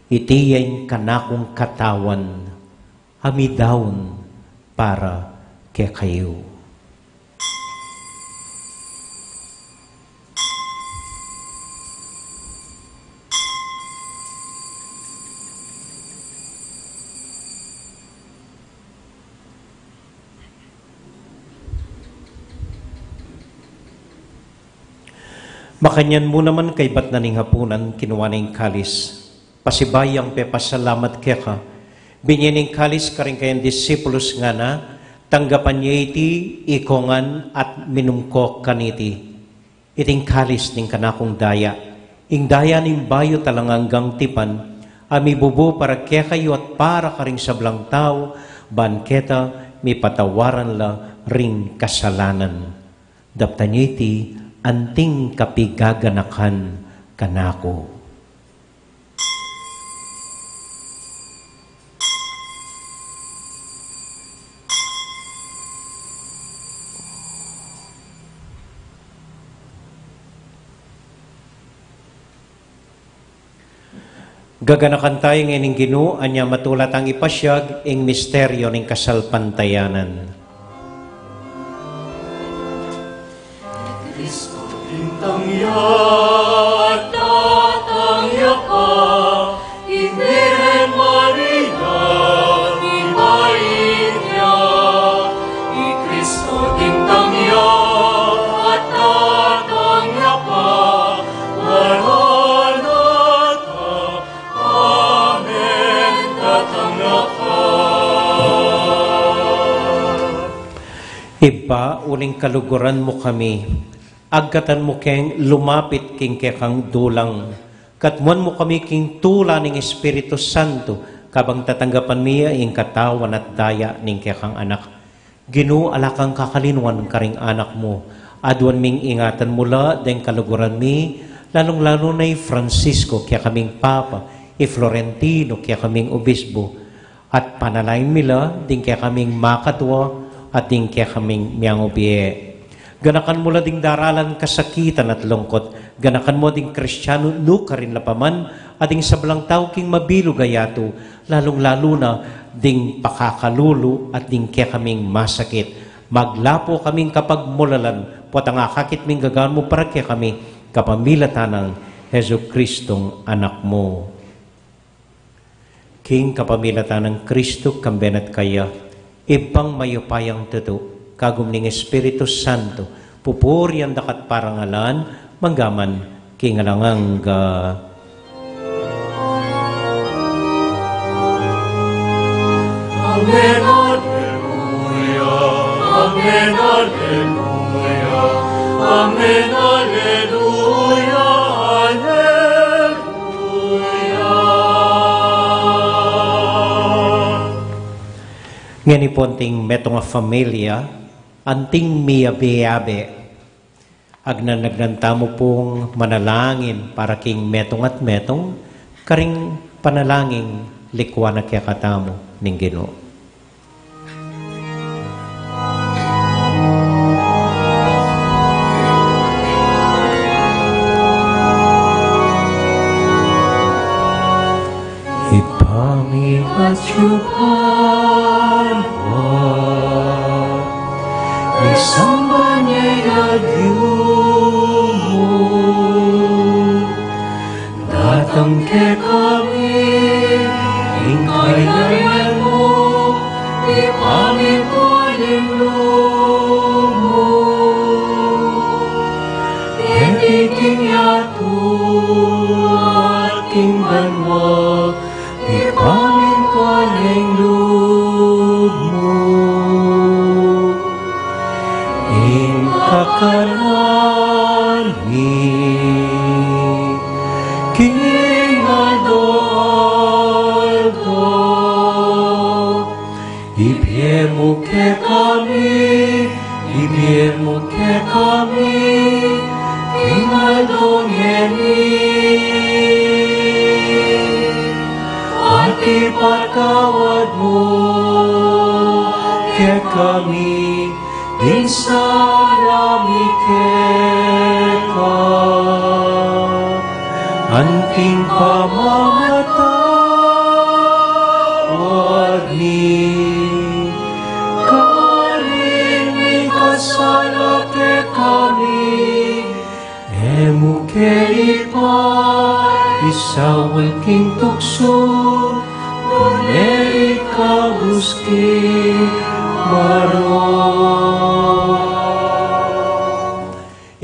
Iti ya ing kanakung katawan a midaun para kekayu. Makanyan mu naman kaybat na ning hapunan, kinua ne ing kalis, pasibayu yang pepasalamat keka, binye ne ing kalis karing kayang disipulus, ngana: Tanggapan ye iti ikongan at minum ko kaniti. Iti ing kalis ning kanakung daya, ing daya ning bayu at alang anggang tipan, a mibubu para kekayu at para karing sablang tau, ban keta mipatawaran la ring kasalanan. Daptan ye iti anting kapigaganakan kanaku. Gaganakan taya ing Ginu, anya matula tang ipasiag ing misteryo ning kasalpantayanan. Kristo, bintang ya, tatang ya pa, ing Birhen Maria, ibait ya, i Kristo, bintang ya, tatang ya pa, Maranatha, Amen, tatang ya pa. Ibpa, uling kaluguran mu kami, agkatan mu keng lumapit king kekang dulang, katmuan mu kami king tula ning Espiritu Santo, kabang tatanggapan mi ya ing katawan at daya ning kekang Anak. Ginu, ala kang kakalinuan karing anak mu. Aduan ming ingatan mu la deng kaluguran mi, lalung-lalu na i Francisco, kekaming Papa, i Florentino, kekaming Obispo, at panalangin mi la ding kekaming makatua at ding kekaming miangubie. Ganakan mu la ding daralan kasakitan at lungkut. Ganakan mu ding Kristianu nukarin la pa man, at ding sablang tau king mabilug a yatu, lalung-lalu na ding pakakalulu at ding kekaming masakit. Maglapu kaming kapagmulalan, potang akakit ming gagawan mu para kekami, kapamilatan nang Jesucristong Anak mu. King kapamilatan nang Kristo, kambe na at kaya, Ibpang mayupayang tutu, kagum ning Espiritu Santo, pupurian da ka at parangalan, mangga man king alang angga. Amen, aleluya. Amen, aleluya. Amen, aleluya. Aleluya. Ngeni pu anting metung a familia, anting miyabe-yabe. Agnan-agnan tamu pung manalangin para king metung at metung, karing panalangin likuan na kekatamu ning Ginu. Ibpa mi atsu ka banua, misamban ya ing lagyu mu, datang kekami ing kayarian mu, mipamintuan ing lub mu keti king kami ding sala mi keka, anting pamamatawad mi karing mikasala kekami. E mu ke paisaul king tuksu, nune ikabus king marok.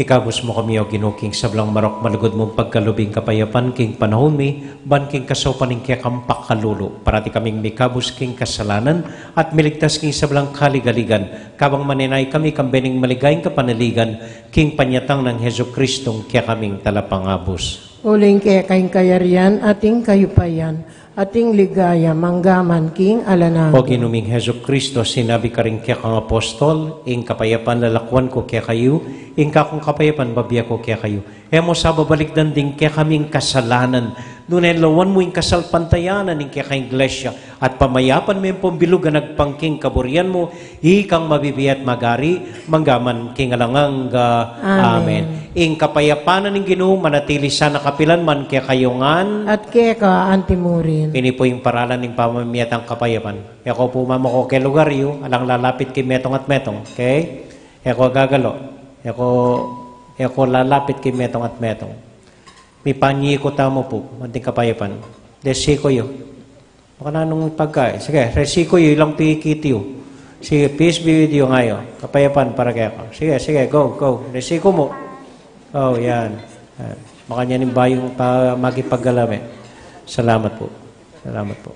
Ikabus mu kami, O Ginu, king sablang marok, malugud mung pagkalub ing kapayapan king panaun mi, ban king kasaupan ning kekang pakalulu, parati kaming mikabus king kasalanan, at miligtas king sablang kaligaligan, kabang manenaya kami kambe ning maligayang kapanaligan, king panyatang nang Jesucristong kekaming Talapangabus. Uling keka ing kayarian, at ing kayupayan, at ing ligaya, mangga man king alang angga. O Ginu ming Jesucristo, sinabi karing kekang apostol, ing kapayapan lalakuan ku kekayu, ing kakung kapayapan bibie ku kekayu. E mu sa babalikdan ding kekaming kasalanan, nune lawan mu ing kasalpantayanan ning kekang Iglesia, at pamayapan me ampong bilug a agpang king kaburian mu, ikang mabibie at magari, mangga man king alang angga. Amen. Amen. Ing kapayapan ning Ginu manatili sana kapilan man kekayu ngan. At keka antimurin. Ini pu ing paralan ning pamamie tang kapayapan. E ko pu mamako ke lugar yu, alang lalapit king metung at metung, okay? E ko gagalo, e ko, e ko lalapit king metung at metung. Mipanyiku tamu pu, anting kapayapan. Desiku yu. Baka nanung pagkain. Sige, resiku yu, ilang pikit yu. Sige, peace be with you nga yu. Kapayapan para keka. Sige, sige, go, go. Resiku mu. Oh, yan. Yan. Makanyan ing bayung pa, makipagkalame. Salamat pu. Salamat pu.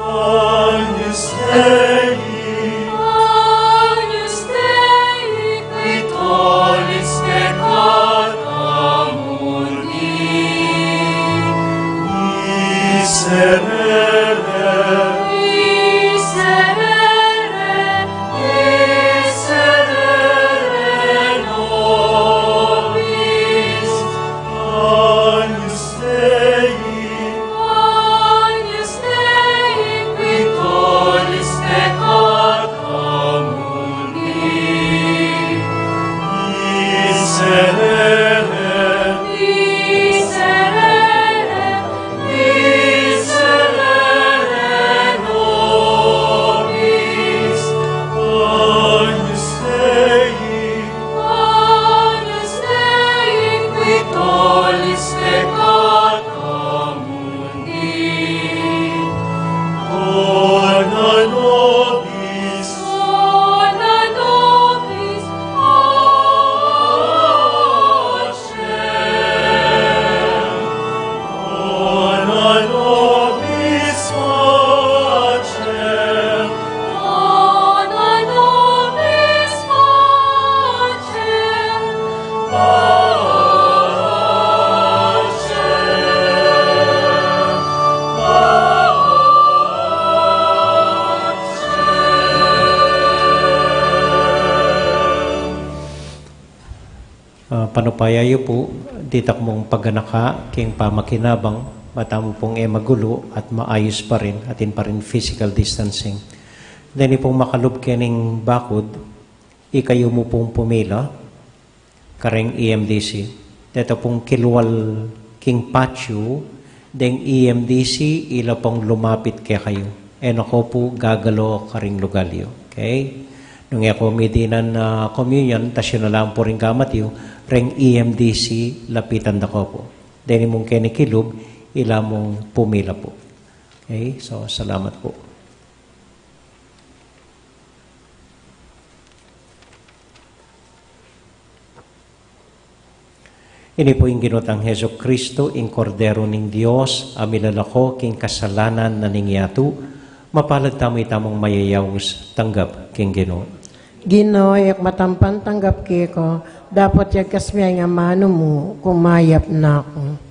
Agnus Dei, Agnus Dei, qui tollis peccata mundi, miserere, miserere, miserere nobis. Agnus Dei, Agnus Dei, qui tollis peccata mundi, miserere, miserere, miserere nobis. Agnus Dei, Agnus Dei, qui tollis peccata mundi, dona nobis, dona nobis pacem, dona nobis pacem, dona nobis pacem. Ah, panupaya yu pu, ditak mung paganaka king pamakinabang, mata mu pung e magulu at maayus pa rin, atin pa rin physical distancing. Deni pung makalub kening bakud, ikayu mu pung pumila kareng E M D C. Deta pung kilual king patio deng E M D C, ila pung lumapit kekayu. E na ko pu gagalo karing lugal yu. Okay? Nung e ko midinan na communion, tasyu na lang pu ring gamat yu reng E M D C, lapitan da ko pu. Deni mung keni kilub, ila mung pumila pu. Okay? So, salamat pu. Ini pu ing Ginu tang Jesucristo, ing Kordero ning Dios, a milalako king kasalanan na ning yatu. Mapalad tamu itamung mayayaus tanggap king Ginu. Ginu, e ku matampan tanggap keka, dapot yagkas me ing amanu mu, kumayap na ku.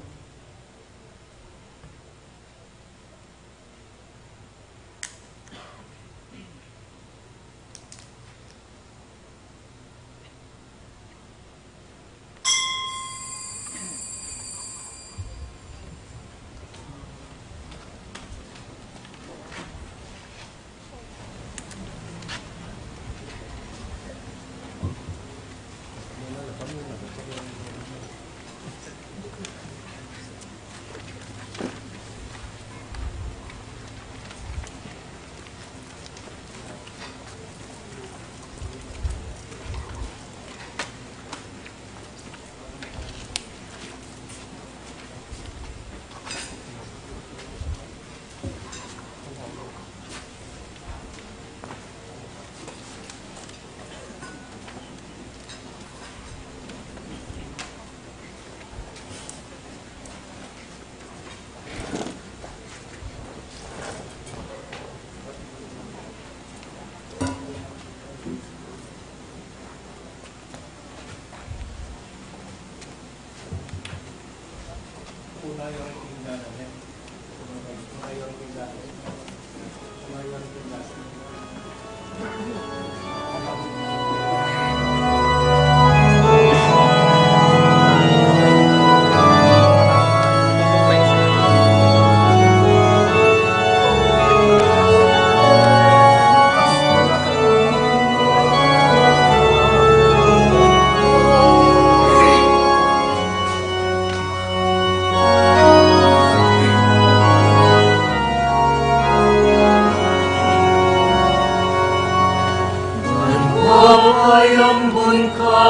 Ban papayambun ka,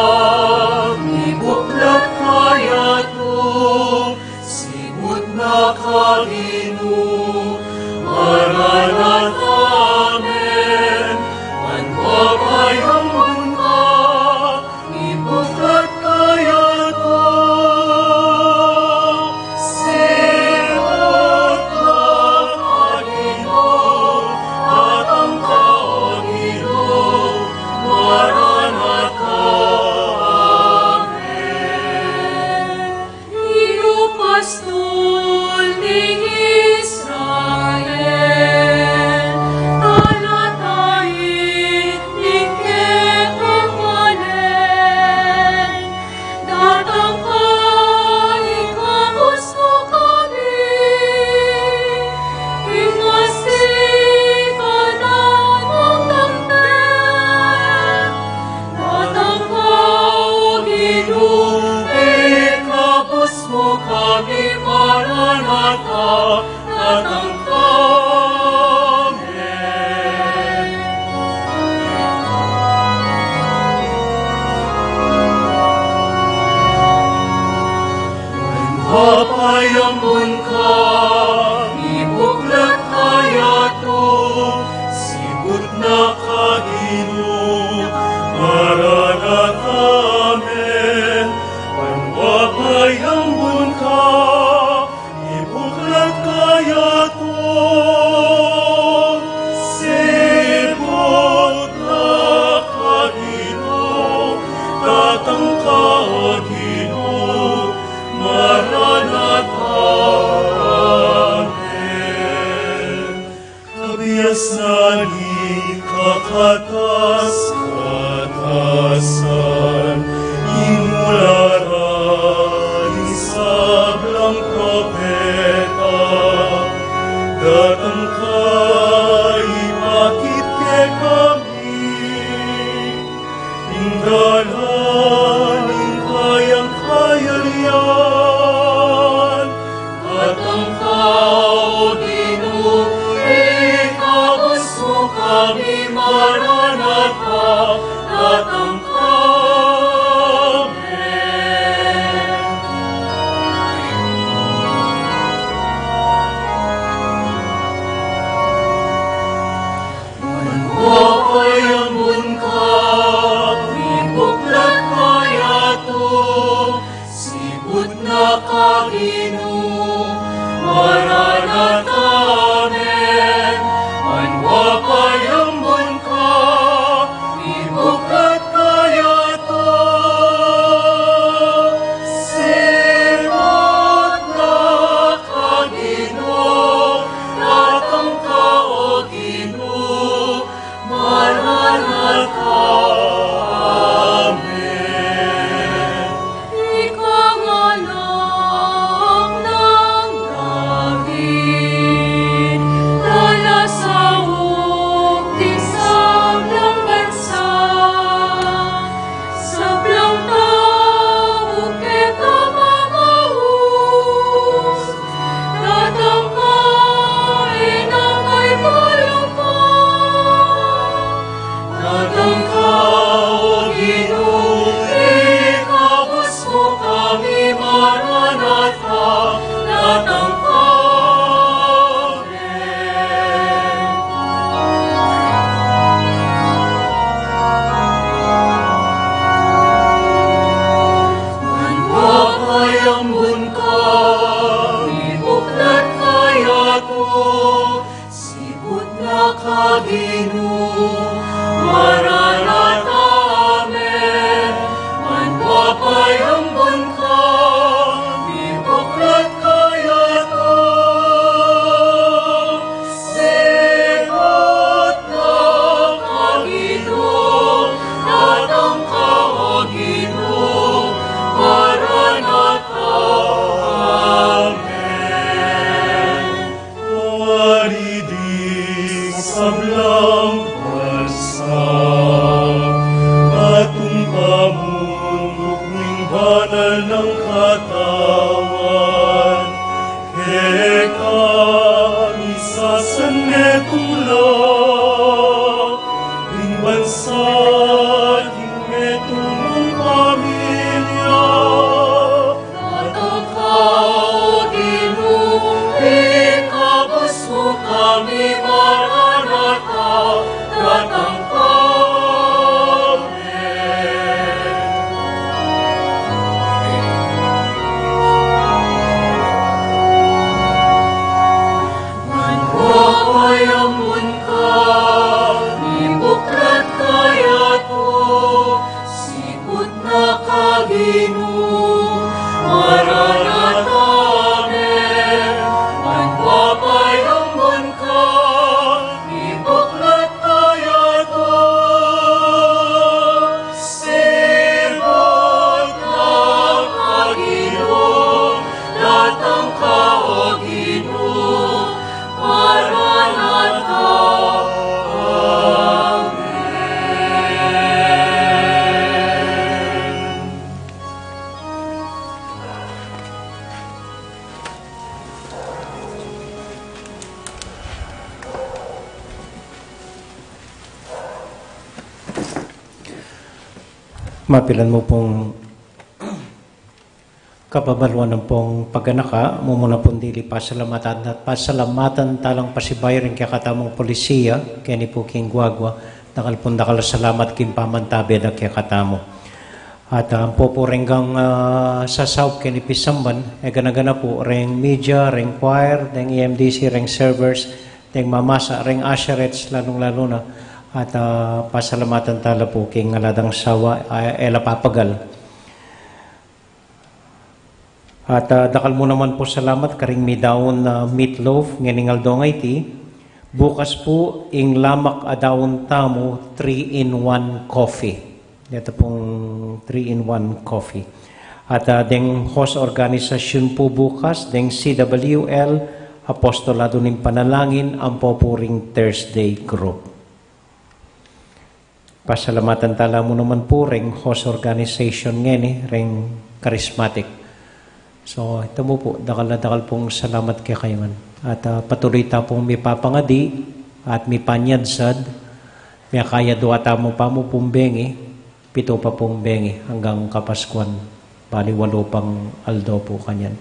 mibuklat ka yatu, sibud na ka Ginu, Maranatha, amen. Ban papayambun ka, mibuklat ka yatu, sibud na ka Ginu, datang ka Ginu, Maranatha, amen. Ginu pastul ning Israel, talatayit ning kekang balen, datang ka, ikabus mu kami, ing masikanan mung tangke. Datang ka, O Ginu, ikabus mu kami, Maranatha, datang ka, amen. Ban papayambun ka, mibuklat ka yatu, sibud na ka Ginu, Maranatha, amen. Ban papayambun ka, mibuklat ka yatu, sibud na ka Ginu, datang ka Ginu, Maranatha, amen. Kabiasnan ning kakatas-katasan, imula ra ning sablang propeta, datang ka, ipakit kekami ing dalan ning kayang kayarian. Datang ka, O Ginu, ikabus mu kami, Maranatha, datang ka, amen. Ban papayambun ka, mibuklat ka yatu, sibud na ka Ginu, Maranatha, amen. Ban papayambun ka, mibuklat Nang katawan, keka misasan metung la, ing bansa, ing metung mung pamilya. Datang ka, O Ginu, ikabus mu kami, Maranatha, datang ka. Ngan wa payambun ka, mibuklat ka yatu, siput na ka, Ginu, Maranatha, amen. Ngan wa payambun ka, mibuklat ka yatu, siput na ka, Ginu, datang ka, O Ginu, Maranatha, amen. Mapilan mu pung kababaluan ampong paganaka, mumuna pung dili pasalamatan at pasalamatan talang pasibayu ring kekatamung polisia, keni pu king guagua, dakal pung dakal a salamat king pamantabe da kekatamu. At, ah, ampo pu reng gang, ah, sasaup keni pisamban, e gana-gana pu reng media, reng choir, reng E M D C, reng servers, reng mamasa, reng usherettes, lalung-lalu na. At, ah, pasalamatan tala pu king ala dang sawa, ah, e la papagal. At, ah, dakal mu naman pu salamat karing midaun a meatloaf ngening aldo ngeni. Bukas pu ing lamak a daun tamu three-in-one coffee. Ita pung three-in-one coffee. At, ah, deng host organizasyun pu bukas, deng C W L, Apostolado ning Panalangin, ampo pu ring Thursday group. Pasalamatan tala mu naman pu reng host organization ngeni, reng charismatic. So, ita mu pu, dakal na dakal pung salamat kekayu ngan. At, ah, patuloy ta pung mipapangadi at mipanyadsad, mekayadua tamu pa mu pung bengi, pitu pa pung bengi, anggang Kapaskuan. Bali, walu pang aldo pu kanyan.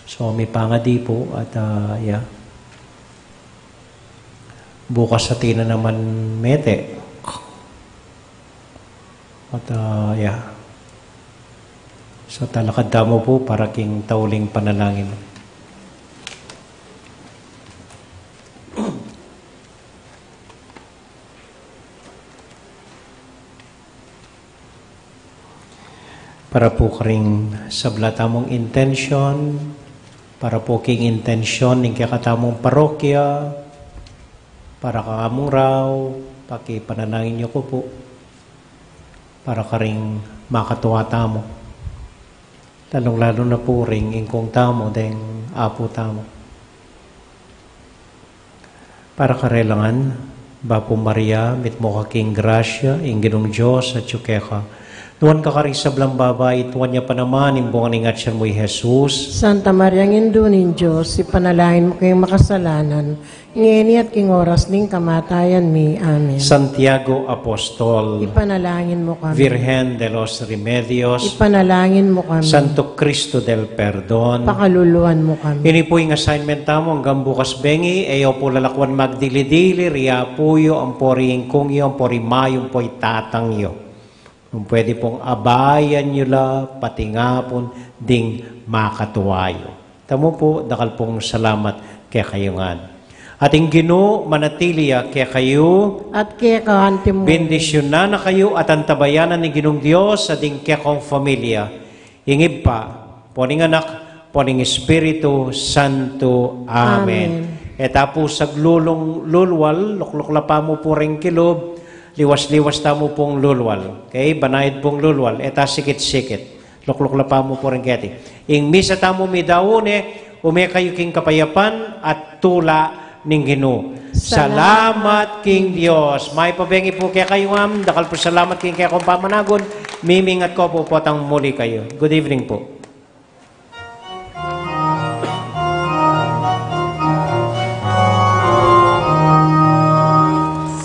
So, mipangadi pu at, ah, ya. Bukas atin na naman mete. At, ah, ya. So, talakad tamu pu para king tauling panalangin. Para pu karing sabla tamung intensyon, para pu king intensyon ning kekatamung parokya, para kakamung rau, pakipanalangin yu ku pu, para karing makatua tamu. Lalung-lalu na pu ring ingkung tamu, deng apu tamu. Para karela ngan, Bapu Maria, mitmu ka king grasya, ing Ginung Dios atyu keka. Nuan ka karing sablang babai, at nuan ya pa naman ing bunga ning atyan mu, i Jesus. Santa Maria, Indu ning Dios, ipanalangin mu kaming makasalanan, ngeni at king oras ning kamatayan mi. Amen. Santiago Apostol, ipanalangin mu kami. Virgen de los Remedios, ipanalangin mu kami. Santo Cristo del Perdon, pakaluluan mu kami. Ini pu ing assignment tamu anggang bukas bengi, e yu pu lalakwan magdili-dili, ri apu yu, ampo ri ingkung yu, ampo ri mayu, ampo i tatang yu. Nung pwede pung abayan yu la, pati nga pung ding makatua yu. Tamu pu, dakal pung salamat kekayu ngan. At ing Ginu manatili ya kekayu. At keka anti mu. Bendisyunan na kayu at antabayanan ning Ginung Dios at ing kekong familia, ing Ibpa, ampo ning Anak, ampo ning Espiritu Santo. Amen. Amen. E ta pu saglulung lulwal, lukluk la pa mu pu ring kilub, liwas-liwas tamu pung lulwal. Okay? Banayad pung lulwal, e ta sikit-sikit. Lukluk la pa mu pu ring keti. Ing misa tamu midaun ne, ume kayu king kapayapan at tula ning Ginu. Salamat. Salamat king Dios. Mayap a bengi pu kekayu ngan, dakal pu salamat king kekong pamanagun. Mimingat ko po, potang muli kayu. Good evening po.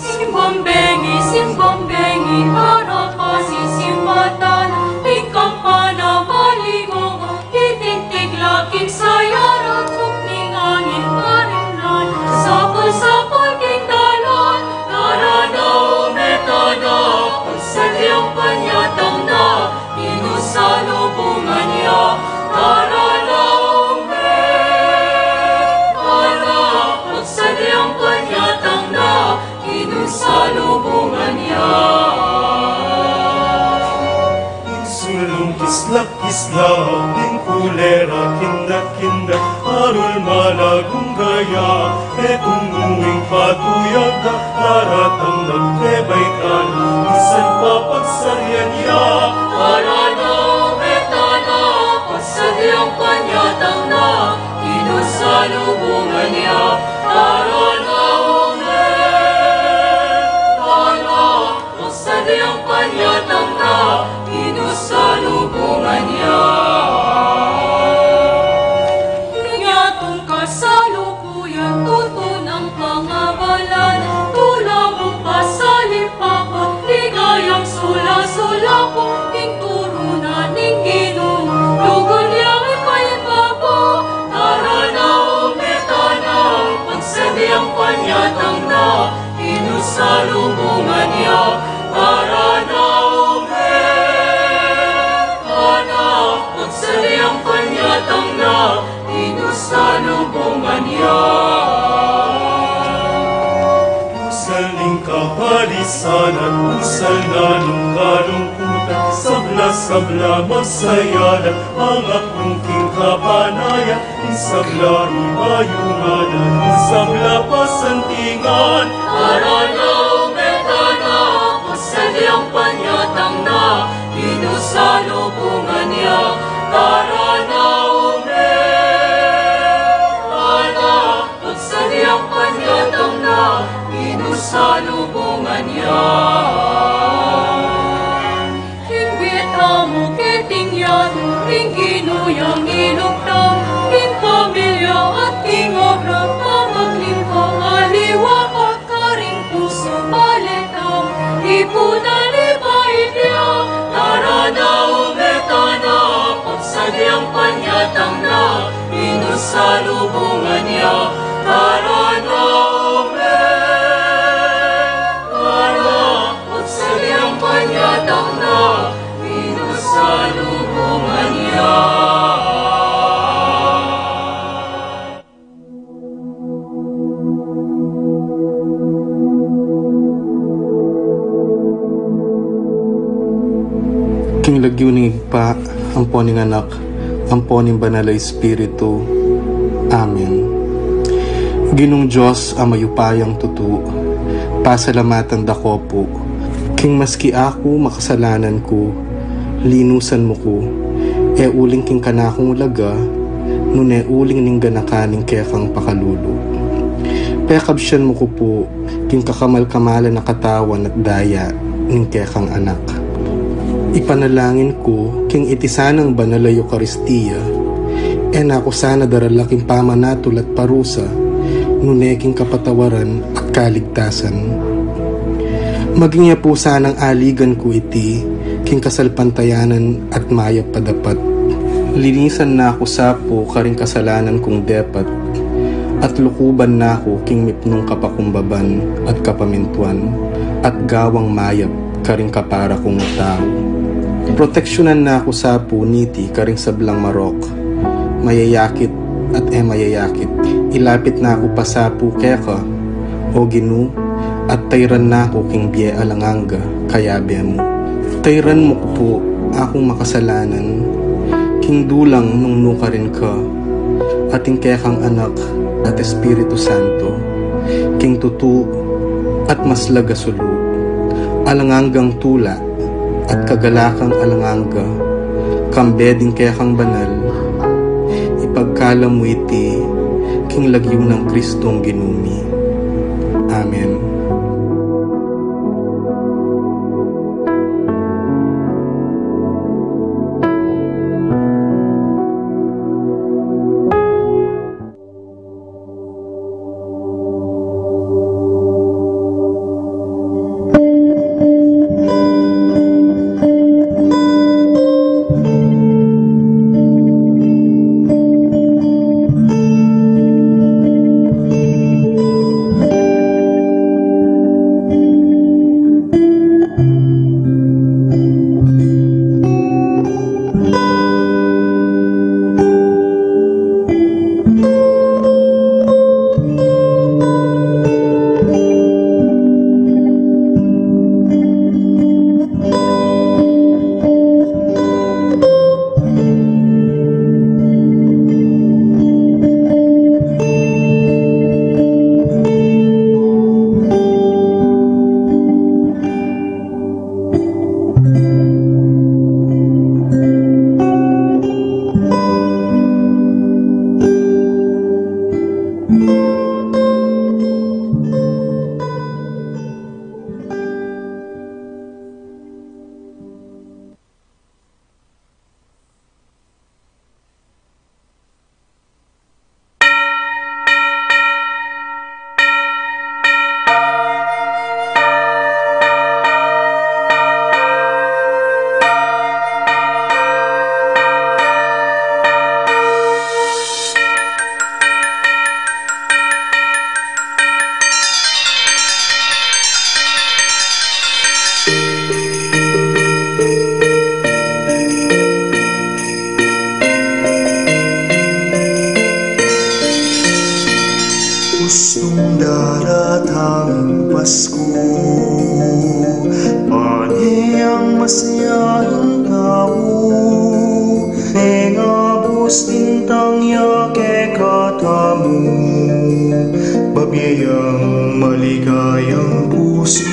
Simbang bengi, simbang bengi, para kasi simbatan, tingkang panabaligo, itingtig laking sayaran, tukning angin, karimlan, sapul-sapul king dalan, tara na, ume tana, pagsadyang panyatang na, inusalubungan ya, tara na, ume tana, pagsadyang panyatang na, inusalubungan ya. Sulung kislap-kislap, king kulera, kindat-kindat, arul malagung gaya, e tumuing patuyag da, daratang na, e baitan, misan pa pagsarian ya. Tara na, ume tana, pagsadyang panyatang na, inusalubungan ya, tara na, ume tana, pagsadyang panyatang na, inusalubungan ya. Inyatang kasalukuyan, tutu nang pangabalan, tula mung pasalimpako, ligayang sula-sula ko, king turu na ning Ginu, lugud yang ipaipa ko, tara na, ume tana, pagsadyang panyatang na, inusalubungan ya, tara na, ume tana, pagsadyang panyatang na, inusalubungan ya. Usal ning kapalisan at usal na nung kalungkutan, sabla-sabla magsaya na, mangaklung king kapanayan, ing sabla ibayungan, ing sabla pasantingan. Tara na, ume tana, pagsadyang panyatang na, inusalubungan ya, tara na, ume tana, pagsadyang panyatang na, inusalubungan ya. Imbita mu keting yatu, ing Ginu yang ilugtam, king pamilya at king obra, pamaglimpa, aliwa at karing pusu, palitam, ipunan, ipaibya, tara na, ume tana, pagsadyang panyatang na, inusalubungan ya, tara na, ume tana, pagsadyang panyatang na, inusalubungan ya. King lagyu ning Ibpa, ampo ning Anak, ampo ning Banal a Espiritu. Amen. Ginung Dios a mayupayang tutu, pasalamatan da ko pu, king maski aku makasalanan ku, linusan mu ku, e uling king kanakung laga, nune uling ning ganakan ning kekang pakalulu. Pekabsian mu ku pu, king kakamal-kamalan a katawan at daya ning kekang Anak. Ipanalangin ku, king iti sanang banal a Eukaristia, e na ku sana darala king pamanatul at parusa, nune king kapatawaran at kaligtasan. Maging ya pu sanang aligan ku iti, king kasalpantayanan at mayap a dapat. Linisan na ku sa pu karing kasalanan kung depat, at lukuban na ku king mipnung kapakumbaban at kapamintuan, at gawang mayap karing kapara kung tau. Proteksyunan na ku sa pu niti karing sablang marok, mayayakit at e mayayakit. Ilapit na ku pa sa pu keka, O Ginu, at tayran na ku king bie alang angga, kayabe mu. Tayran mu ku pu akung makasalanan, king dulang nung nukarin ka, at ing kekang Anak at Espiritu Santo, king tutu at maslag a sulu, alang anggang tula, at kagalakan alang angga, kambe ding kekang banal, ipagkalam mu iti, king lagyu nang Kristong Ginu mi. Amen. Iyang maligayang pusu.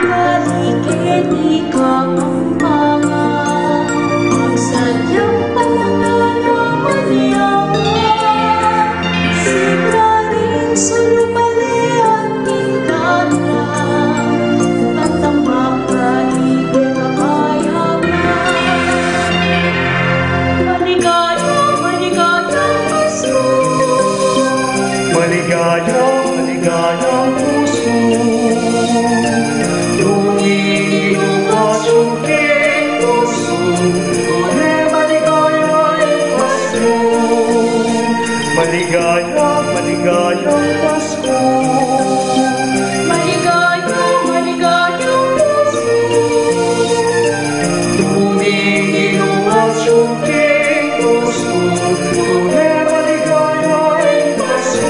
Balik keti Kapampangan, ang sadyang palangan a maniawa, siklaring sulupalian ning tanda, at ang makaibig a kayapan. Maligaya, maligayang Pasko. Maligaya, maligayang pusu. Tune maligayang pusu. Tune maligayang Pasko. Maligaya, maligayang Pasko. Maligaya, maligayang Pasko. Tune maligayang Pasko. Tune maligayang Pasko.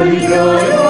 Maligaya,